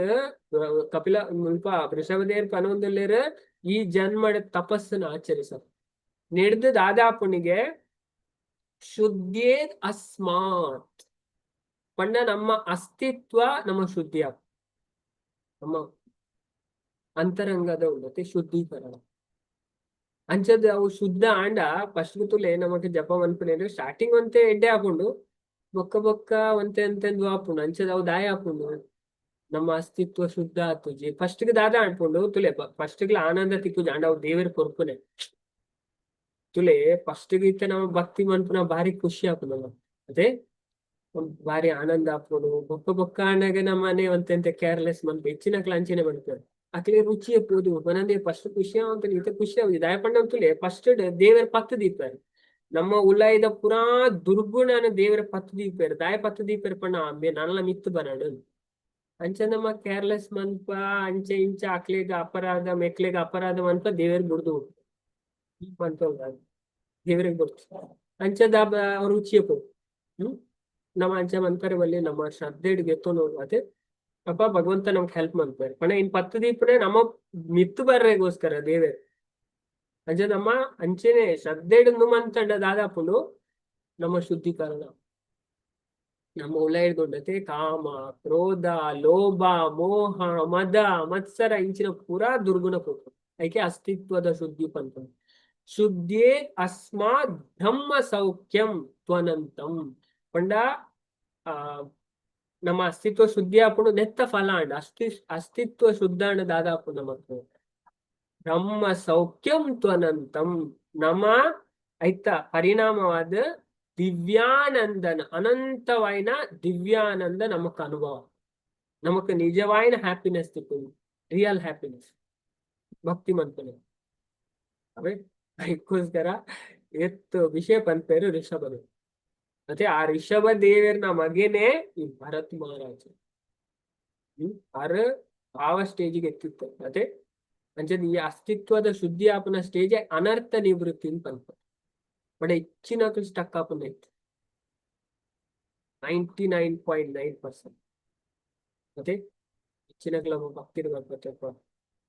ಕಪಿಲ ಮುಲ್ಪ ವೃಷಭದೇರ್ ಪನೊಂದುಲ್ಲೆರ್ ಈ ಜನ್ಮಡ್ ತಪಸ್ಸನ್ನು ಆಚರಿಸ ನೆಡ್ದು ದಾದಾಪುನಿಗೆ ಶುದ್ಧೇ ಅಸ್ಮಾತ್ ಪಂಡ ನಮ್ಮ ಅಸ್ತಿತ್ವ ನಮ್ಮ ಶುದ್ಧಿ ಆಪ್ ನಮ್ಮ ಅಂತರಂಗದ ಉನ್ನತಿ ಶುದ್ಧೀಕರಣ ಅಂಚದ ಅವು ಶುದ್ಧ ಆಂಡ ಫಸ್ಟ್ ತುಲೆ ನಮಕ್ ಜಪ ಮನ್ಪುನೆ ಸ್ಟಾರ್ಟಿಂಗ್ ಒಂತೆ ಎಡ್ಡೆ ಆಪುಂಡು ಬೊಕ್ಕ ಬೊಕ್ಕ ಒಂತೆ ಅಂತೆಂದು ಆಪುಂಡು ಅಂಚದ ಅವು ದಾಯ ಆಪುಂಡು ನಮ್ಮ ಅಸ್ತಿತ್ವ ಶುದ್ಧ ಆತುಜಿ ಫಸ್ಟ್ ಗೆ ದಾದ ಆಪುಂಡು ತುಲೆ ಫಸ್ಟ್ ಗೆ ಆನಂದ ತಿಕ್ಕುಜಿ ಅಂಡ ಅವು ದೇವರ ಕೊರ್ಪುನೆ ತುಲೆ ಫಸ್ಟ್ ಗೆ ಇತ್ತೆ ನಮ್ಮ ಭಕ್ತಿ ಮನ್ಪುನ ಬಾರಿ ಖುಷಿ ಆಪುಂಡು ನಮಕ್ ಅದೇ ಬಾರಿ ಆನಂದ ಆಪುಂಡು. ಬೊಕ್ಕ ಬೊಕ್ಕ ಆಂಡಗ ನಮ್ಮನೆ ಒಂತೆಂತೆ ಕೇರ್ಲೆಸ್ ಮನ್ಪು ಹೆಚ್ಚಿನಕ್ಲ ಅಂಚೆನೆ ಮನ್ಪುವೆರ್ ಅಕ್ಲೆ ರುಚಿ ಪೋದು ಪನಂದೆ ಫಸ್ಟ್ ಖುಷಿ ಆವಂತ ಇತ್ತೆ ಖುಷಿ ಆವುಜಿ ದಾಯೆ ಪಂಡ ತುಲೆ ಫಸ್ಟ್ ದೇವರ ಪತ್ತು ದೀಪೆರ್ ನಮ್ಮ ಉಲಾಯಿದ ಪೂರಾ ದುರ್ಗುಣನ ದೇವರ ಪತ್ತು ದೀಪೆರ್ ದಾಯ ಪತ್ತು ದೀಪೆರ್ ಪಂಡ ನನಲ ಮಿತ್ತ್ ಬರಡ್ ಅಂಚ ನಮ್ಮ ಕೇರ್ಲೆಸ್ ಮನ್ಪ ಅಂಚೆ ಇಂಚ ಅಕ್ಲೆಗ್ ಅಪರಾಧ ಮೆಕ್ಲೆಗ್ ಅಪರಾಧ ಮನ್ಪ ದೇವೆರ್ ಬುಡ್ದು ಮನ್ಪ ದೇವರಿಗೆ ಗೊತ್ತು ಅಂಚದ ರುಚಿ ಪೋ ನಮ್ಮ ಅಂಚ ಮನ್ಪರೆ ಬಲ್ಲಿ ನಮ್ಮ ಶ್ರದ್ಧೆಡ್ ಗೆತ್ತೊಂದು ಅದೇ ಅಪ್ಪ ಭಗವಂತ ನಮ್ಗೆ ಹೆಲ್ಪ್ ಮನ್ಪೆರ್ ಪಂಡ ಇನ್ ಪತ್ತು ದೀಪನೆ ನಮ್ಮ ಮಿತ್ತು ಬರ್ರೆಗೋಸ್ಕರ ದೇವೆರ್ ಅಂಚ ನಮ್ಮ ಅಂಚೆನೆ ಶ್ರದ್ಧೆಡ್ ಮಂತಂಡ ದಾದಾಪುಂಡು ನಮ್ಮ ಶುದ್ಧೀಕರಣ ನಮ್ಮ ಉಲಯಿಡ್ದುಂಡತೆ ಕಾಮ ಕ್ರೋಧ ಲೋಭ ಮೋಹ ಮದ ಮತ್ಸರ ಇಂಚಿನ ಪೂರಾ ದುರ್ಗುಣ ಪೋಪುಂಡು ಐಕೆ ಅಸ್ತಿತ್ವದ ಶುದ್ಧಿ ಪನ್ಪುಂಡು. ಶುದ್ಧೇ ಅಸ್ಮಾತ್ ಬ್ರಹ್ಮ ಸೌಖ್ಯಂ ತ್ವನಂತಂ ಪಂಡ ಆ ನಮ್ಮ ಅಸ್ತಿತ್ವ ಶುದ್ಧಿ ಆಪುಂಡು ನೆತ್ತ ಫಲ ಆಂಡ ಅಸ್ತಿತ್ವ ಶುದ್ಧ ಆಂಡ ದಾದಾಪುಂಡು ನಮಕ್ ಬ್ರಹ್ಮ ಸೌಖ್ಯಂ ತ್ವನಂತಂ ನಮ ಐತ ಪರಿಣಾಮವಾದ ದಿವ್ಯಾನಂದನ ಅನಂತವಾಯಿನ ದಿವ್ಯಾನಂದ ನಮಕ್ ಅನುಭವ ನಮಕ್ ನಿಜವಾಯಿನ ಹ್ಯಾಪಿನೆಸ್ ತಿಕ್ಕುಂಡು ರಿಯಲ್ ಹ್ಯಾಪಿನೆಸ್ ಭಕ್ತಿ ಮನ್ಪುನೆ ಅವೇ ಅದಕ್ಕೋಸ್ಕರ ಎತ್ತು ವಿಷಯ ಪನ್ಪೇರು ಋಷಭನು ಮತ್ತೆ ಆ ಋಷಭ ದೇವರ್ನ ಮಗನೇ ಈ ಭರತ್ ಮಹಾರಾಜ. ಅರ್ ಭಾವ ಸ್ಟೇಜಿಗೆ ಎತ್ತಿತ್ತು ಮತ್ತೆ ಅಂಚದ ಈ ಅಸ್ತಿತ್ವದ ಶುದ್ಧಿ ಆಪುನ ಸ್ಟೇಜ್ ಅನರ್ಥ ನಿವೃತ್ತಿ ಅಂತ ಪನ್ಪ ಬಟ್ ಹೆಚ್ಚಿನಕುಲು ಸ್ಟಕ್ ಆಪುನ ಇತ್ತು 99.9% ಮತ್ತೆ ಹೆಚ್ಚಿನಕ್ಲು ಭಕ್ತಿರು ಬರ್ಪತ್ತಪ್ಪ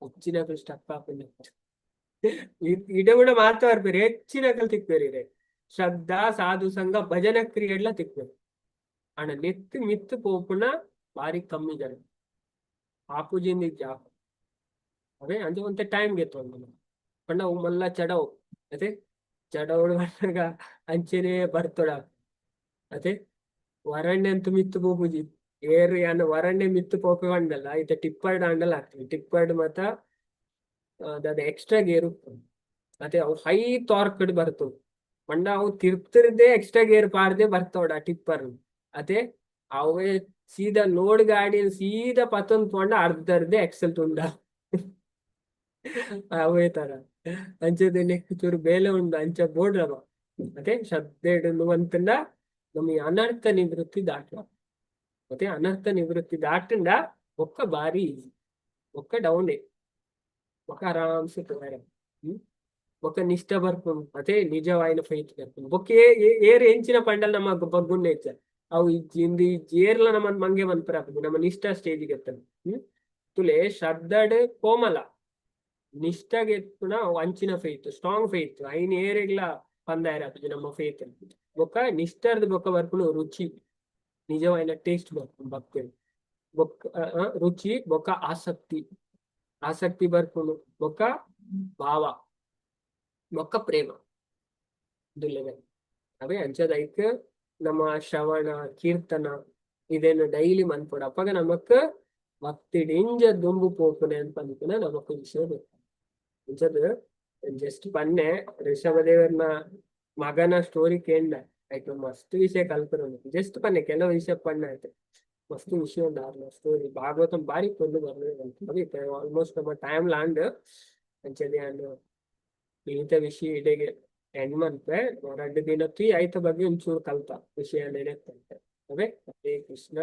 ಹೆಚ್ಚಿನಕುಲು ಸ್ಟಕ್ ಆಪುನ ಇಡ ಕೂಡ ಮಾತಾಡ್ಬೇರಿ ಹೆಚ್ಚಿನಕಲ್ ತಿಕ್ಬೇರಿ ಇದೆ ಶ್ರದ್ಧಾ ಸಾಧು ಸಂಘ ಭಜನ ಕ್ರಿಯೆಡ್ಲ ತಿಕ್ಬೇರಿ. ಆಂಡ ನೆತ್ತ್ ಮಿತ್ತ್ ಪೋಪುನ ಬಾರಿ ಕಮ್ಮಿ ಜನ. ಆಪುಜಿಂದ್ ಇಜ್ಜಿ, ಆಪುಂಡು. ಅವೇ ಅಂಚ ಒಂತೆ ಟೈಮ್ ಗೆತ್ತೊಂದು ಪಂಡ ಅವು ಮಲ್ಲ ಚಡವು ಅತೆ. ಚಡವುಡು ಪನ್ನಗ ಅಂಚೆನೆ ಬರ್ತೊಡ ಅತೆ. ವರಣ್ಯ ಅಂತ ಮಿತ್ತ್ ಪೋಪುಜಿ. ಏರ್ ಯಾನ್ ವರಣ್ಯ ಮಿತ್ತ್ ಪೋಪೆ ಪಂಡಲ್ಲ, ಇತ್ತೆ ಟಿಪ್ಪರ್ಡ್ ಆಂಡಲ ಆಗ್ತದೆ. ಟಿಪ್ಪರ್ಡ್ ಮಾತ ದಾದ ಎಕ್ಸ್ಟ್ರಾ ಗೇರ್ ಉಪ್ಪುಂಡು ಅತೆ. ಅವು ಹೈ ಟಾರ್ಕ್ ಬರ್ತುಂಡು ಪಂಡ ಅವು ತಿರ್ತರ್ದೇ ಎಕ್ಸ್ಟ್ರಾ ಗೇರ್ ಪಾಡ್ದೆ ಬರ್ತೋಡ ಟಿಪ್ಪರ್ ಅತೆ. ಅವೇ ಸೀದಾ ಲೋಡ್ ಗಾಡಿ ಸೀದಾ ಪತ್ತೊಂದು ಪೋಂಡ ಅರ್ಧ ಅರ್ಧ ಎಕ್ಸೆಲ್ ತುಂಡ ಅವೇ ತರ. ಅಂಚದ ನೆಕ್ಕ್ ಚೂರು ಬೇಲೆ ಉಂಡು, ಅಂಚ ಬೋಡ್ರವ ಅತೆ. ಶ್ರದ್ಧೆಡ್ ಮಂತುಂಡ ನಮ ಅನರ್ಥ ನಿವೃತ್ತಿ ದಾಟ್ವ ಮತ್ತೆ. ಅನರ್ಥ ನಿವೃತ್ತಿ ದಾಟಂಡ ಬೊಕ್ಕ ಬಾರಿ ಈಸಿ, ಬೊಕ್ಕ ಡೌನ್, ಬೊಕ್ಕ ಆರಾಮ್ಸೆ ತೋರೆ. ಬೊಕ್ಕ ನಿಷ್ಠ ಬರ್ಪುಂಡು ಅದೇ ನಿಜವಾಯಿನ ಫೈತ್ ಬರ್ಪುಂಡು. ಬೊಕ್ಕ ಏರ್ ಎಂಚಿನ ಪಂಡಲ್ ನಮ್ಮ ಬಗ್ಗುಂಡೆ ಇಜ್ಜ, ಅವು ಇಜ್ಜಿ ಇಂದು ಇಜ್ಜಿ, ಏರ್ಲ ನಮ್ಮ ಮಂಗೆ ಮನ್ಪರ ಆಪುಜಿ. ನಮ್ಮ ನಿಷ್ಠ ಸ್ಟೇಜಿಗೆ ಎತ್ತಂಡು. ತುಲೆ, ಶ್ರದ್ಧಡ್ ಕೋಮಲ, ನಿಷ್ಠಗೆ ಎತ್ತುನ ಅವು ಅಂಚಿನ ಫೈತ್, ಸ್ಟ್ರಾಂಗ್ ಫೈತ್. ಐನ್ ಏರೆಗ್ಲ ಪಂದಾಯರ ಆಪುಜಿ ನಮ್ಮ ಫೇತ್. ಬೊಕ್ಕ ನಿಷ್ಠರ್ದ್ ಬೊಕ್ಕ ಬರ್ಪುನು ರುಚಿ, ನಿಜವಾಯಿನ ಟೇಸ್ಟ್ ಬರ್ಪುಂಡು ಭಕ್ತಿ. ಬೊಕ್ಕ ರುಚಿ, ಬೊಕ್ಕ ಆಸಕ್ತಿ, ಆಸಕ್ತಿ ಬರ್ಪುಂಡು, ಬೊಕ್ಕ ಭಾವ, ಬೊಕ್ಕ ಪ್ರೇಮ ದುಲ್ಲೆವೆ ಅವೇ. ಅಂಚದ ಐಕ್ ನಮ್ಮ ಶ್ರವಣ ಕೀರ್ತನ ಇದೇನು ಡೈಲಿ ಮನ್ಪೊಡು. ಅಪಗ ನಮಕ್ ಭಕ್ತಿ ದಿಂಜ ದುಂಬು ಪೋಪುನೆ ಅಂತ ಪನ್ಪಿನ ನಮಕ್ ವಿಷಯ ಗೊತ್ತು. ಅಂಚದ ಜಸ್ಟ್ ಪನ್ನೆ, ಋಷಭದೇವರ್ನ ಮಗನ ಸ್ಟೋರಿ ಕೇಂಡ ಆಯ್ತು, ಮಸ್ತ್ ವಿಷಯ ಕಲ್ಪನೆ. ಜಸ್ಟ್ ಪನ್ನೆ, ಕೆಲವು ವಿಷಯ ಪನ್ನೆ ಆಯ್ತು. ಮಸ್ತ್ ವಿಷಯ ಉಂಡು ಆರ್ನ ಸ್ಟೋರಿ. ಭಾಗವತಂ ಬಾರಿ ಪೊರ್ಲು ಬರ್ದು. ಆಲ್ಮೋಸ್ಟ್ ನಮ್ಮ ಟೈಮ್ ಲಾಂಡ್. ಅಂಚನೆ ಯಾನ್ ಈತ ವಿಷಯ ಇಡೆಗೆ ಎಂಡ್ ಮನ್ಪೆ. 2 ದಿನ ತೂಯಿ ಐತ ಬಗ್ಗೆ ಒಂಚೂರು ಕಲ್ಪ ವಿಷಯ ನೆನೆತ್ತಂತೆ. ಅವೇ. ಹರೇ ಕೃಷ್ಣ.